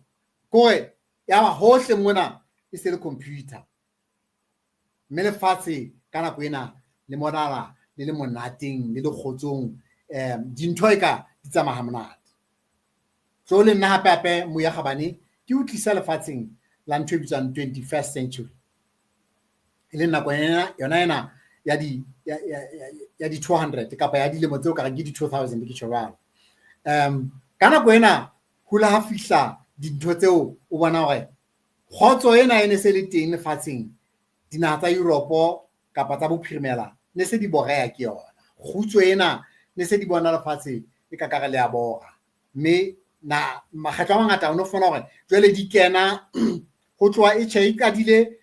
kore ya ba hohle mona e se le computer. Mme lefatshe ka nako ena le monala le le monateng le le kgotsong, dintho e ka di tsamaya ha monate. Tlo le nna hape hape moya kgabane ke o tlisa lefatsheng la ntho e bitswang 21st century, e leng nako yona ena ya di 200 kapa ya dilemo tseo ka reng ke di 2000 ke tjho jwalo. Ka nako ena ho la ha fihla dintho tseo o bona hore kgotso ena e ne se le teng lefatsheng, dinaha tsa Europe kapa tsa bophirimela ne se di boreha ke yona. Kgutso ena ne se di bona lefatshe e ka kare le a bora. Mme na makgetlo a mangata o no fumana hore jwale di kena ho tloha e tjhe e qadile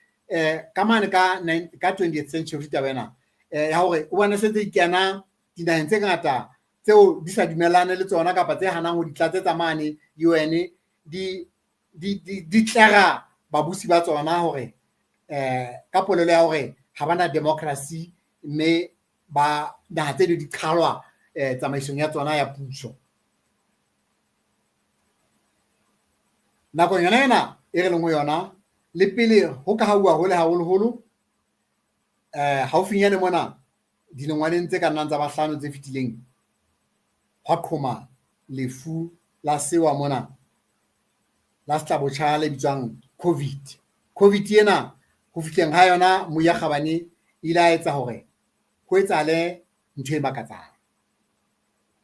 ka mane ka 20th century taba ena ya hore o bona se tse di kena dinaheng tse ngata tseo di sa dumellane le tsona kapa tse hanang ho di tlatsetsa mane UN, di tlera babusi ba tsona hore ka polelo ya hore ha bana democracy, mme ba naha tse di qhalwa tsamaisong ya tsona ya puso. Nakong yona ena e re leng ho yona, le pele ho ka hauwa hole haholoholo, haufinyane mona dilengwaneng tse ka nnang tsa bahlano tse fetileng, hwa qhoma lefu la sewa mona la setlabotjha le bitswang COVID. COVID ena ho fihleng ha yona moya kgabane ile a etsa hore ho etsahale ntho e makatsang.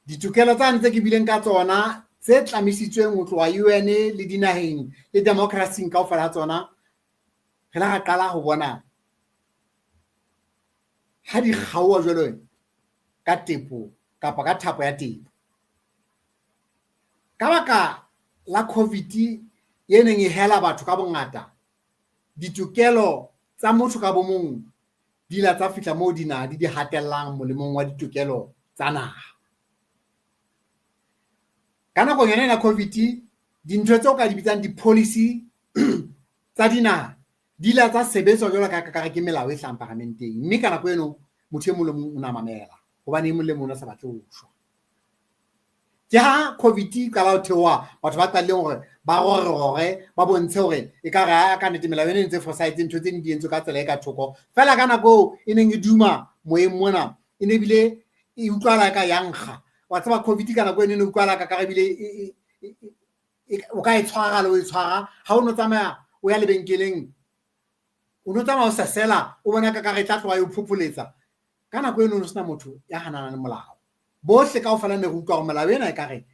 Ditokelo tsane tse ke bileng ka tsona tse tlamisitsweng ho tloha UN le dinaheng le democracy kaofela ha tsona, re la ra qala ho bona ha di kgaoha jwalo ka tepo kapa ka thapo ya tepo. Ka baka la COVID e neng e hela batho ka bongata, ditokelo tsa motho ka bo mong di ila tsa fihla moo dinaha di di hatellang molemong wa ditokelo tsa naha. Ka nakong yona ena COVID, dintho tseo ka di bitsang di-policy tsa dinaha di ila tsa sebetswa jwalo ka kare ke melao e hlahang paramenteng, mme ka nako eno motho e mong le mong o na mamela hobane e mong le mong o ne sa batle ho shwa. Ke ha COVID e qala ho theoha, batho ba qadileng hore ba rore-rore, ba bontshe hore ekare ha ka nnete melao ena e ntse e fosahetse, ntho tse ding di entswe ka tsela e ka thoko. Feela ka nako eo e neng e duma moyeng mona, e ne ebile e utlwahala ka ya nkga. Wa tseba COVID ka nako eno e ne utlwahala ka kare ebile o ka e tshwara le o e tshwara. Ha o no tsamaya o ya lebenkeleng, o no tsamaya o sesela, o bona ka kare e tla tloha e o phopholetsa. Ka nako eno ho sena motho ya hananang le molao. Bohle kaofela ne re utlwa hore melao ena ekare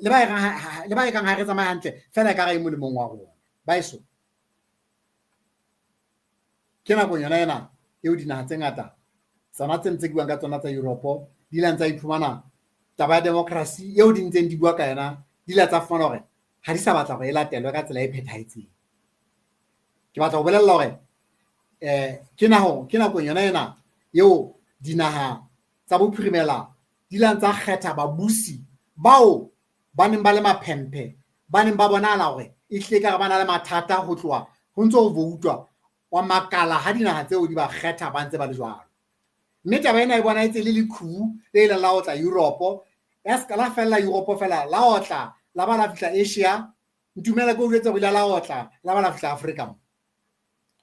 le ba ekang ha re tsamaye hantle, feela ekare e molemong wa rona. Baeso, ke nakong yona ena eo dinaha tse ngata tsona tse ntse ke buang ka tsona tsa Europe di ile tsa iphumana taba ya democracy eo di ntseng di bua ka yona, di ile tsa fumana hore ha di sa batla hore e latelwe ka tsela e phethahetseng. Ke batla ho bolella hore ke nakong yona ena eo dinaha tsa bophirimela di ile tsa kgetha babusi bao ba neng ba le maphemphe, ba neng ba bonahala hore ehlile ekare ba na le mathata ho tloha ho ntso ho voutwa, wa makala ha dinaha tseo di ba kgetha ba ntse ba le jwalo. Mme taba ena e bonahetse le leqhubu le ileng la otla Europe, ya ska la fella Europe fela, la otla la ba la fihla Asia. Ntumela ke o jwetse hore ile la otla la ba la fihla Afrika mo.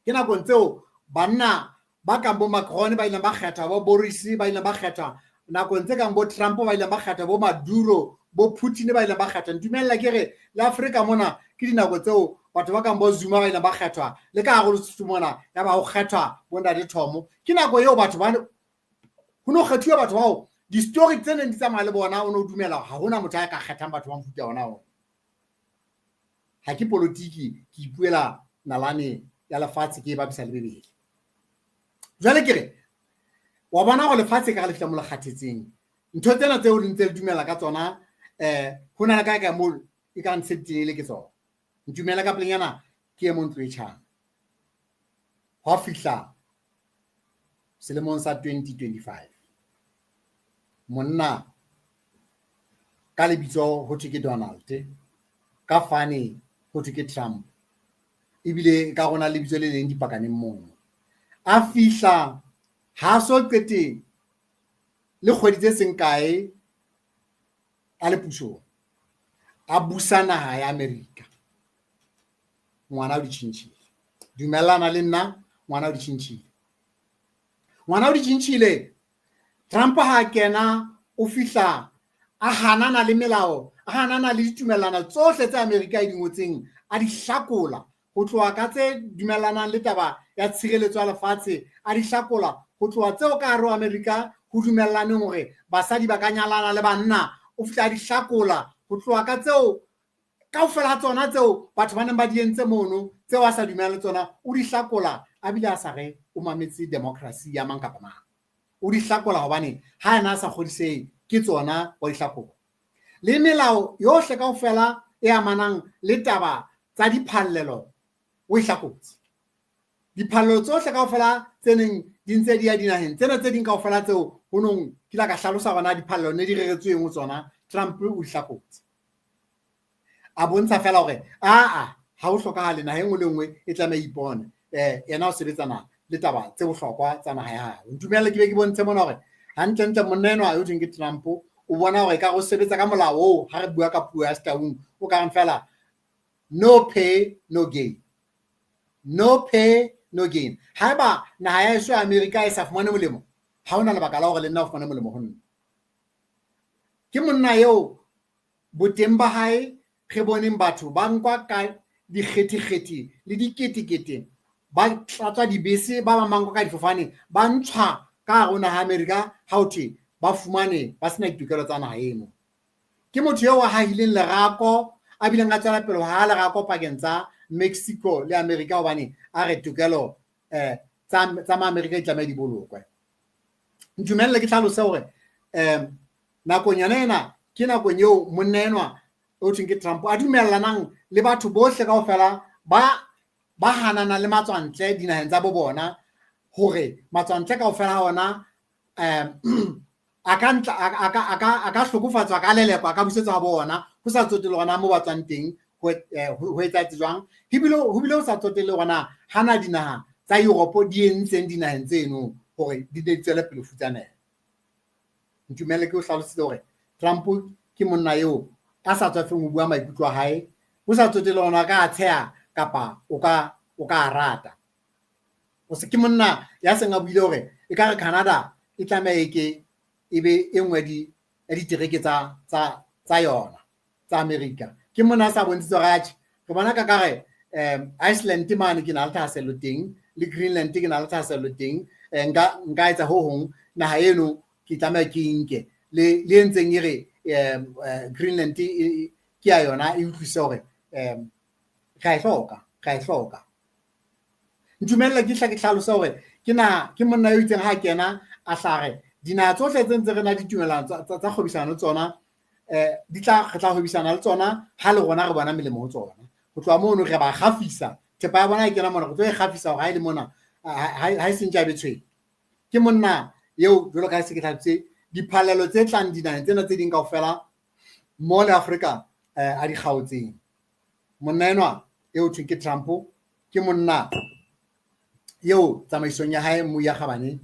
Ke nakong tseo banna ba kang bo Macron ba ileng ba kgethwa, bo Boris ba ileng ba kgethwa, nakong tse kang bo Trump ba ileng ba kgethwa, bo Maduro, bo Putin ba ileng ba kgethwa. Ntumella ke re le Afrika mona ke dinako tseo batho ba kang bo Zuma ba ileng ba kgethwa, le ka hare ho Lesotho mona ya ba ho kgethwa bo Ntate Thomo. Ke nako eo batho ba ho no kgethuwa batho bao di-story tse neng di tsamaya le bona, o no dumela ha hona motho a ka kgethang batho ba mofuta ona ona. Ha ke politiki, ke ipuela nalane ya lefatshe ke e bapisa le Bibele. Jwale ke re wa bona hore lefatshe ka re le fihla mo le kgathetseng, ntho tsena tseo le ntse le dumela ka tsona, ho na le kae kae moo e ka ntse di ke tsona. Ntumela ka pelenyana ke e mong ntlo e tjhang. Hwa fihla selemong sa 2025, monna ka lebitso ho thwe ke Donald, ka fane ho thwe ke Trump, ebile ka rona lebitso le leng dipakaneng mono. A fihla ha so qete le kgwedi tse seng kae a le pusong, a busa naha ya Amerika. Ngwana o di tjhentjhile. Dumellana le nna, ngwana o di tjhentjhile. Ngwana o di tjhentjhile. Trump ha kena o fihla a hanana le melao, a hanana le ditumellano tsohle tse Amerika e di ngotseng, a di hlakola ho tloha ka tse dumellanang le taba ya tshireletso ya lefatshe, a di hlakola ho tloha tseo ka hare ho Amerika ho dumellaneng hore basadi ba ka nyalana le banna, o fihla a di hlakola ho tloha ka tseo kaofela ha tsona tseo batho ba neng ba di entse mono, tseo a sa dumellang le tsona, o di hlakola a bile a sa re o mametse democracy ya mang kapa mang. O di hlakola hobane ha yena a sa kgodisehe ke tsona, wa di hlakola. Le melao yohle kaofela e amanang le taba tsa diphallelo o e hlakotse. Diphallelo tsohle kaofela tse neng di ntse di ya dinaheng tsena tse ding kaofela tseo ho nong ke la ka hlalosa hore na diphallelo ne di reretswe eng ho tsona, Trump o di hlakotse. A bontsha fela hore aa ha ho hlokahale, naha e nngwe le nngwe e tlameha ipone yena o sebetsana le taba tse bohlokwa tsa naha ya hae. Ntumelle ke be ke bontshe mona hore hantlentle monna enwa yo thweng ke Trump o bona hore ekare o sebetsa ka molao oo, ha re bua ka puo ya Setaung o ka reng fela no pay no gain, no pay no gain. Haeba naha ya heso ya Amerika e sa fumane molemo, ha hona lebaka la hore le nna o fumane molemo ho nna. Ke monna eo boteng ba hae re boneng batho ba nkwa ka dikgethekgethe le diketekete, ba tlatswa dibese, ba bang ba nkwa ka difofane, ba ntshwa ka hare ho naha ya Amerika ha ho thwe ba fumane ba sena ditokelo tsa naha eno. Ke motho eo a hahileng lerako, a bileng a tswela pele ho haha lerako pakeng tsa Mexico le America hobane a re tokelo tsa Maamerika di tlameha di bolokwe. Ntumelle ke hlalose hore nakong yona ena ke nakong eo monna enwa o thweng ke Trump a dumellanang le batho bohle kaofela ba hanana le matswantle dinaheng tsa bo bona, hore matswantle kaofela ha ona a ka ntla, a ka hlokofatswa, a ka lelekwa, a ka busetswa ha bona, ho sa tsotelle hore na moo ba tswang teng ho etsahetse jwang. Ho bile ho sa tsotelle hore na hana dinaha tsa Europe di entseng dinaheng tseno hore di ne di tswele pele ho futsaneha. Ntumelle ke o hlalositse hore Trump ke monna eo a sa tswafeng ho bua maikutlo a hae, ho sa tsotelle hore na a ka tsheha kapa o ka rata. O se ke monna ya seng a buile hore ekare Canada e tlameha e ke e be e nngwe ya ditereke tsa yona tsa America. Ke monna a sa bontshitse hore atjhe, re bona ka kare Iceland mane ke na le thahasello teng, le Greenland ke na le thahasello teng, nka etsa ho hong, naha eno ke tlameha ke nke. Le entseng e re Greenland ke ya yona, e utlwisise hore ra e hloka, ra e hloka. Ntumelle ke hla ke hlalose hore ke na ke monna yo itseng ha kena a hlare dinaha tsohle tse ntse re na ditumellano tsa kgwebisano le tsona, di tla re tla hwebisana le tsona ha le rona re bona melemo ho tsona. Ho tloha mono re ba kgafisa, thepa ya bona e kena mona, re tlo e kgafisa hore ha e le mona, ha e sentse a be tshweu. Ke monna eo jwalo ka ha se ke hlalositse, diphallelo tse tlang dinaheng tsena tse ding kaofela mo le Afrika a di kgaotseng. Monna enwa eo thweng ke Trump ke monna eo tsamaisong ya hae Moya Kgabane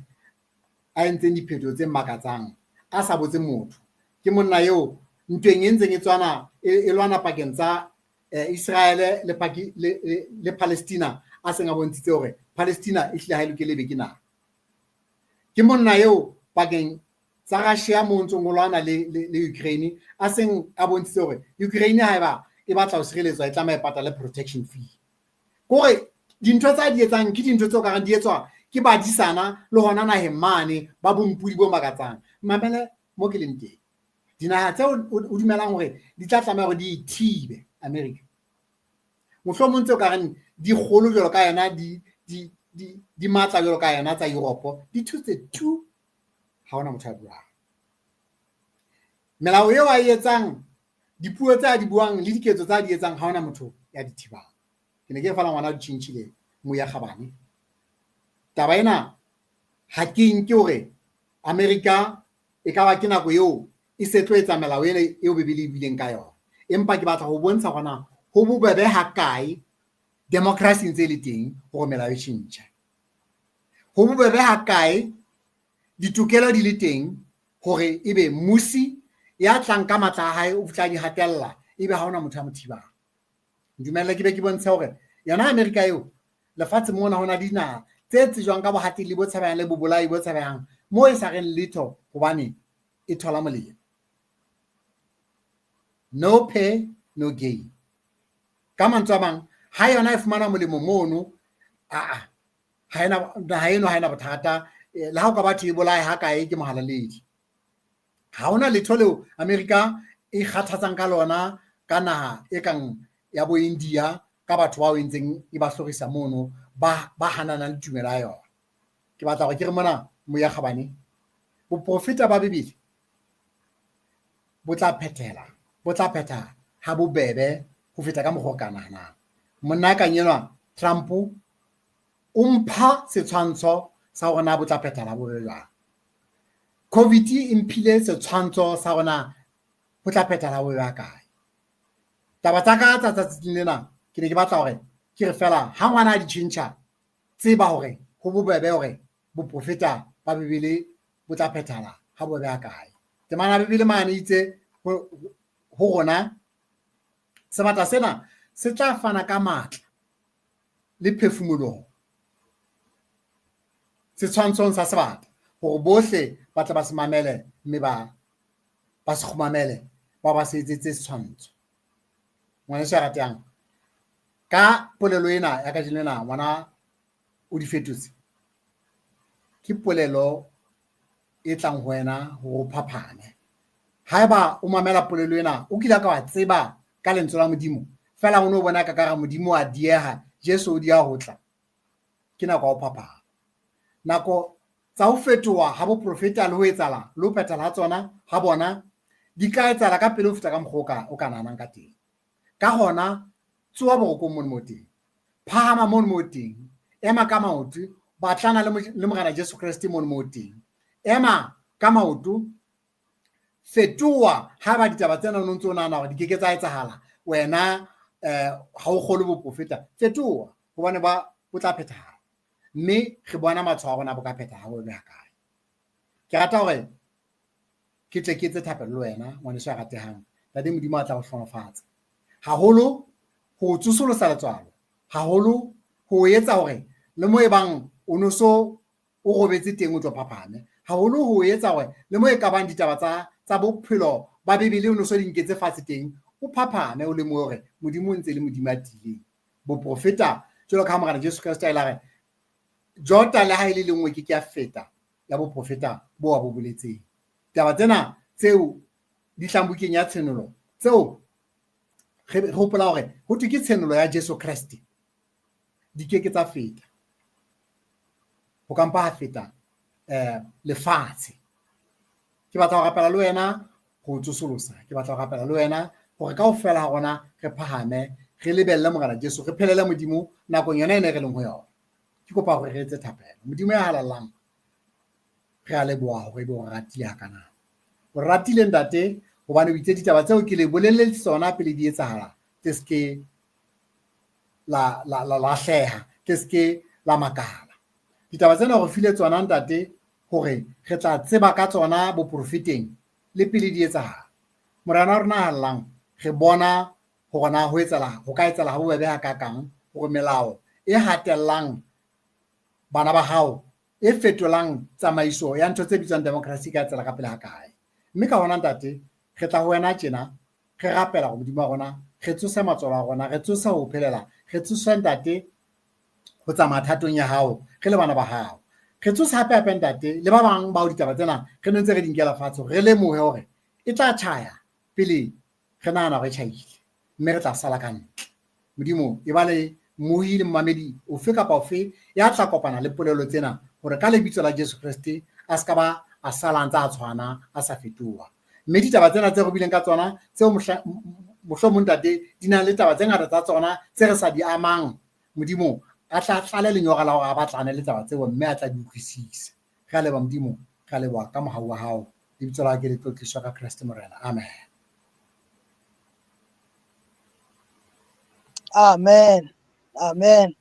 a entseng diphetoho tse makatsang, a sa botse motho. Ke monna eo ntweng e ntseng e tswana e lwana pakeng tsa Israel le Palestina, a seng a bontshitse hore Palestina e hlile ha e lokele be ke naha. Ke monna eo pakeng tsa Russia mo ntsong o lwana le Ukraine, a seng a bontshitse hore Ukraine haeba e batla ho sireletswa e tlameha e patale protection fee. Kore dintho tsa di etsang ke dintho tseo ka reng di etswa ke badisana le hona naheng mane ba bompodi bo makatsang. Mamele mo ke leng teng. Dinaha tseo o dumelang hore di tla tlameha hore di thibe America. Mohlomong tseo ka reng di kgolo jwalo ka yona, di matla jwalo ka yona tsa Europe, di thutse two, ha hona motho a buang. Melao eo a e etsang, dipuo tse a di buang le diketso tse a di etsang, ha hona motho ya di thibang. Ke ne ke fela ngwana di tjhentjhile Moya Kgabane. Taba ena ha ke nke hore America e ka ba ke nako eo e se tlo etsa melao ena eo Bibele e buileng ka yona. Empa ke batla ho bontsha hore na ho bobebe ha kae democracy ntse e le teng hore melao e tjhentjhe. Ho bobebe ha kae ditokelo di le teng hore ebe mmusi ya tlang ka matla a hae o tla di hatella, ebe ha hona motho ya mo thibang. Ntumelle ke be ke bontshe hore yona America eo lefatshe mona hona dinaha tse tsejwang ka bohatelli bo tshabehang le bobolai bo tshabehang moo e sa reng letho hobane e thola molemo. No pay, no gain. Ka mantswe a mang, ha yona e fumana molemo mono, aa, ha ena, naha eno ha ena bothata, le ha o ka batho e bolaye ha kae ke mohalaledi. Ha hona letho leo America e kgathatsang ka lona ka naha e kang ya bo India, ka batho bao e ntseng e ba hlorisa mono, ba hananang le tumelo ya yona. Ke batla hore ke re mona Moya Kgabane, boprofeta ba Bibele bo tla phethela, bo tla phetha ha bobebe ho feta ka mokgwa o ka nahanang. Monna a kang enwa Trump o mpha setshwantsho sa hore na bo tla phethala ha bobebe jwang. COVID e mphile setshwantsho sa hore na ho tla phethala ha bobebe ha kae. Taba tsa ka tsa tsatsing lena ke ne ke batla hore ke re fela ha ngwana a di tjhentjha, tseba hore ho bobebe hore boprofeta ba Bibele bo tla phethala ha bobebe ha kae. Temana ya Bibele mane itse ho rona sebata sena se tla fana ka matla le phefumoloho setshwantshong sa sebata hore bohle ba tle ba se mamele mme ba se kgumamele, ba se etsetse setshwantsho. Ngwaneso ya ratehang, ka polelo ena ya kajeno ena ngwana o di fetotse, ke polelo e tlang ho wena hore o phaphame. Haeba o mamela polelo ena, o kile ka wa tseba ka lentswe la Modimo, fela o no bona ka kara Modimo a dieha, Jesu o dia ho tla. Ke nako ya ho phaphama. Nako tsa ho fetoha ha boprofeta le ho etsahala le ho phethahala ha tsona ha bona di ka etsahala ka pele ho feta ka mokgwa o ka nahanang ka teng. Ka hona, tsoha borokong mono mo teng, phahama mono mo teng, ema ka maoto, batlana le Morena Jesu Kreste mono mo teng, ema ka maoto, fetoha. Haeba ditaba tsena o ntse o nahana hore di ke ke tsa etsahala, wena ha o kgolwe boprofeta, fetoha, hobane ba bo tla phethahala. Mme re bona matshwao a rona bo ka phethahala bo be hakae. Ke rata hore ke tle ke etse thapelo le wena, ngwaneso ya ratehang. Ntate Modimo a tla o hlohonolofatsa haholo, ho tsosolosa letswalo haholo, ho etsa hore le mo e bang o no so o robetse teng o tlo phaphame haholo, ho etsa hore le mo e ka bang ditaba tsa bophelo ba Bibele o no so di nketse fatshe teng, o phaphame, o lemohe hore Modimo o ntse le Modimo a tiileng. Boprofeta jwalo ka ha Morena Jesu Kreste a ile a re, jota le ha e le lengwe ke ke ya feta ya boprofeta bo a bo boletseng. Taba tsena tseo di tlang bukeng ya Tshenolo, tseo re hopola hore ho thwe ke tshenolo ya Jesu Kreste, di ke ke tsa feta. Ho ka mpa ha feta lefatshe. Ke batla ho rapela le wena ho tsosolosa. Ke batla ho rapela le wena hore kaofela ha rona re phahame, re lebelle Morena Jesu, re phelele Modimo nakong yona ena e re leng ho yona. Ke kopa hore re etse thapelo. Modimo ya halalelang, re a leboha hore ebe o re ratile hakana. O re ratile Ntate, hobane o itse ditaba tseo ke le boleletse tsona pele di etsahala, ke se ke la la la lahleha, ke se ke la makala. Ditaba tsena o re file tsona Ntate hore re tla tseba ka tsona boprofeteng le pele di etsahala. Morena wa rona hallang, re bona hore na ho etsahala, ho ka etsahala ha bobebe hakakang hore melao e hatellang bana ba hao, e fetolang tsamaiso ya ntho tse bitswang democracy ka tsela ka pele hakae. Mme ka hona Ntate, re tla ho wena tjena, re rapela hore Modimo wa rona re tsose matswalo a rona, re tsose ho phelela, re tsose Ntate ho tsamaya thatong ya hao, re le bana ba hao. Re tsose hape hape Ntate le ba bang bao ditaba tsena re ne ntse re di nkela fatshe, hore re lemohe hore e tla tjhaya pele re nahana hore e tjhaile, mme re tla sala ka ntle. Modimo e ba le mmohi le mmamedi ofe kapa ofe ya tla kopana le polelo tsena, hore ka lebitso la Jesu Kreste a se ka ba a sala a ntse a tshwana, a sa fetoha. Mme ditaba tsena tse re buileng ka tsona, tseo mohlomong Ntate di nang le taba tse ngata tsa tsona tse re sa di amang, Modimo a tla tlale lenyora la hore a batlane le taba tseo, mme a tla di utlwisise. Re a leboha Modimo, re a leboha ka mohau wa hao. Lebitso la hao ke le tlotliswa ka Kreste Morena. Amen. Amen. Amen.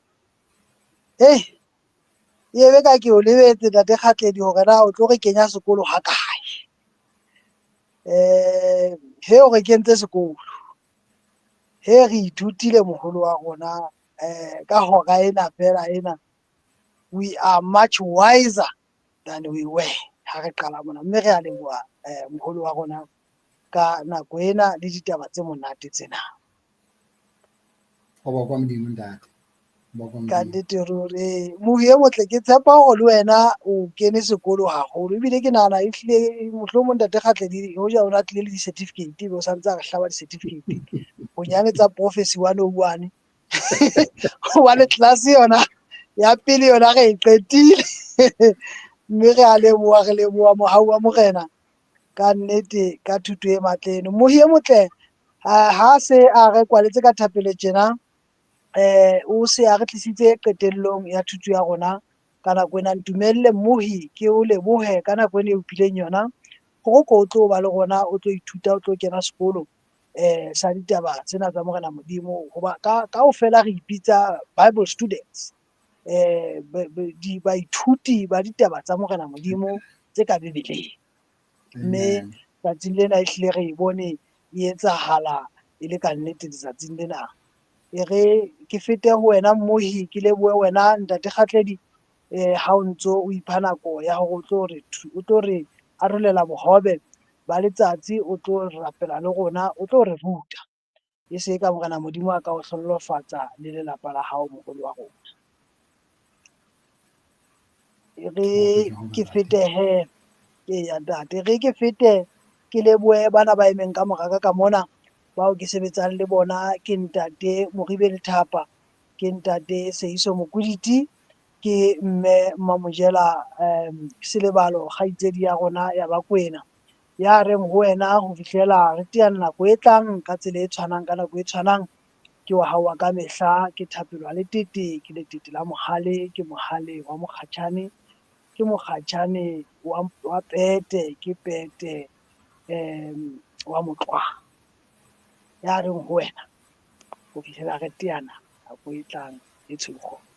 Hey, e be ka ke o lebetse Ntate Kgatledi hore na o tlo re kenya sekolo ha kae. He o re kentse sekolo. He re ithutile moholo wa rona ka hora ena fela ena. We are much wiser than we were ha re qala mona, mme re a leboha moholo wa rona ka nako ena le ditaba tse monate tsena. Ho bokwa Modimo Ntate. Ka nnete ruri mohi e motle, ke tshepa hore le wena o kene sekolo haholo, ebile ke nahana ehlile mohlomong Ntate Kgatledi hoja o na tlile le di-certificate, ebe o santse a re hlaba di-certificate bonyane tsa prophecy 101, hobane class yona ya pele yona re e qetile. Mme re a leboha, re leboha mohau wa Morena ka nnete ka thuto e matle eno. Mohi e motle ha se a re kwaletse ka thapelo tjena, o se a re tlisitse qetellong ya thuto ya rona ka nako ena. Ntumelle mohi ke o lebohe ka nako ena e o phileng yona, hore ko o tlo ba le rona, o tlo ithuta, o tlo kena sekolo sa ditaba tsena tsa Morena Modimo, hoba ka kaofela re ipitsa Bible students, baithuti ba ditaba tsa Morena Modimo tse ka Bibeleng. Mme tsatsing lena ehlile re e bone e etsahala e le ka nnete letsatsing lena. E re ke fete ho wena mmohi, ke lebohe wena Ntate Kgatledi, ha o ntso o ipha nako ya hore o tlo re arolela bohobe ba letsatsi, o tlo rapela le rona, o tlo re ruta. E se ka Morena Modimo a ka o hlohonolofatsa le lelapa la hao moholo wa rona. E re ke fete he, Eya ntate, re ke fete ke lebohe bana ba emeng ka moraka ka mona bao ke sebetsang le bona, ke ntate Moribe Lethapa, ke ntate Seiso Mokuditi, ke mme Mamojela Selebalo, kgaitsedi ya rona ya Bakwena. Ya reng ho wena ho fihlela re teana nako e tlang ka tsela e tshwanang ka nako e tshwanang, ke wa hao wa ka mehla, ke Thapelo ya Letete, ke letete la mohale, ke mohale wa mokgatjhane, ke mokgatjhane wa pete, ke pete wa motlwa. Ya reng ho wena ho fihlela re teana nako e tlang e tshweu kgomo.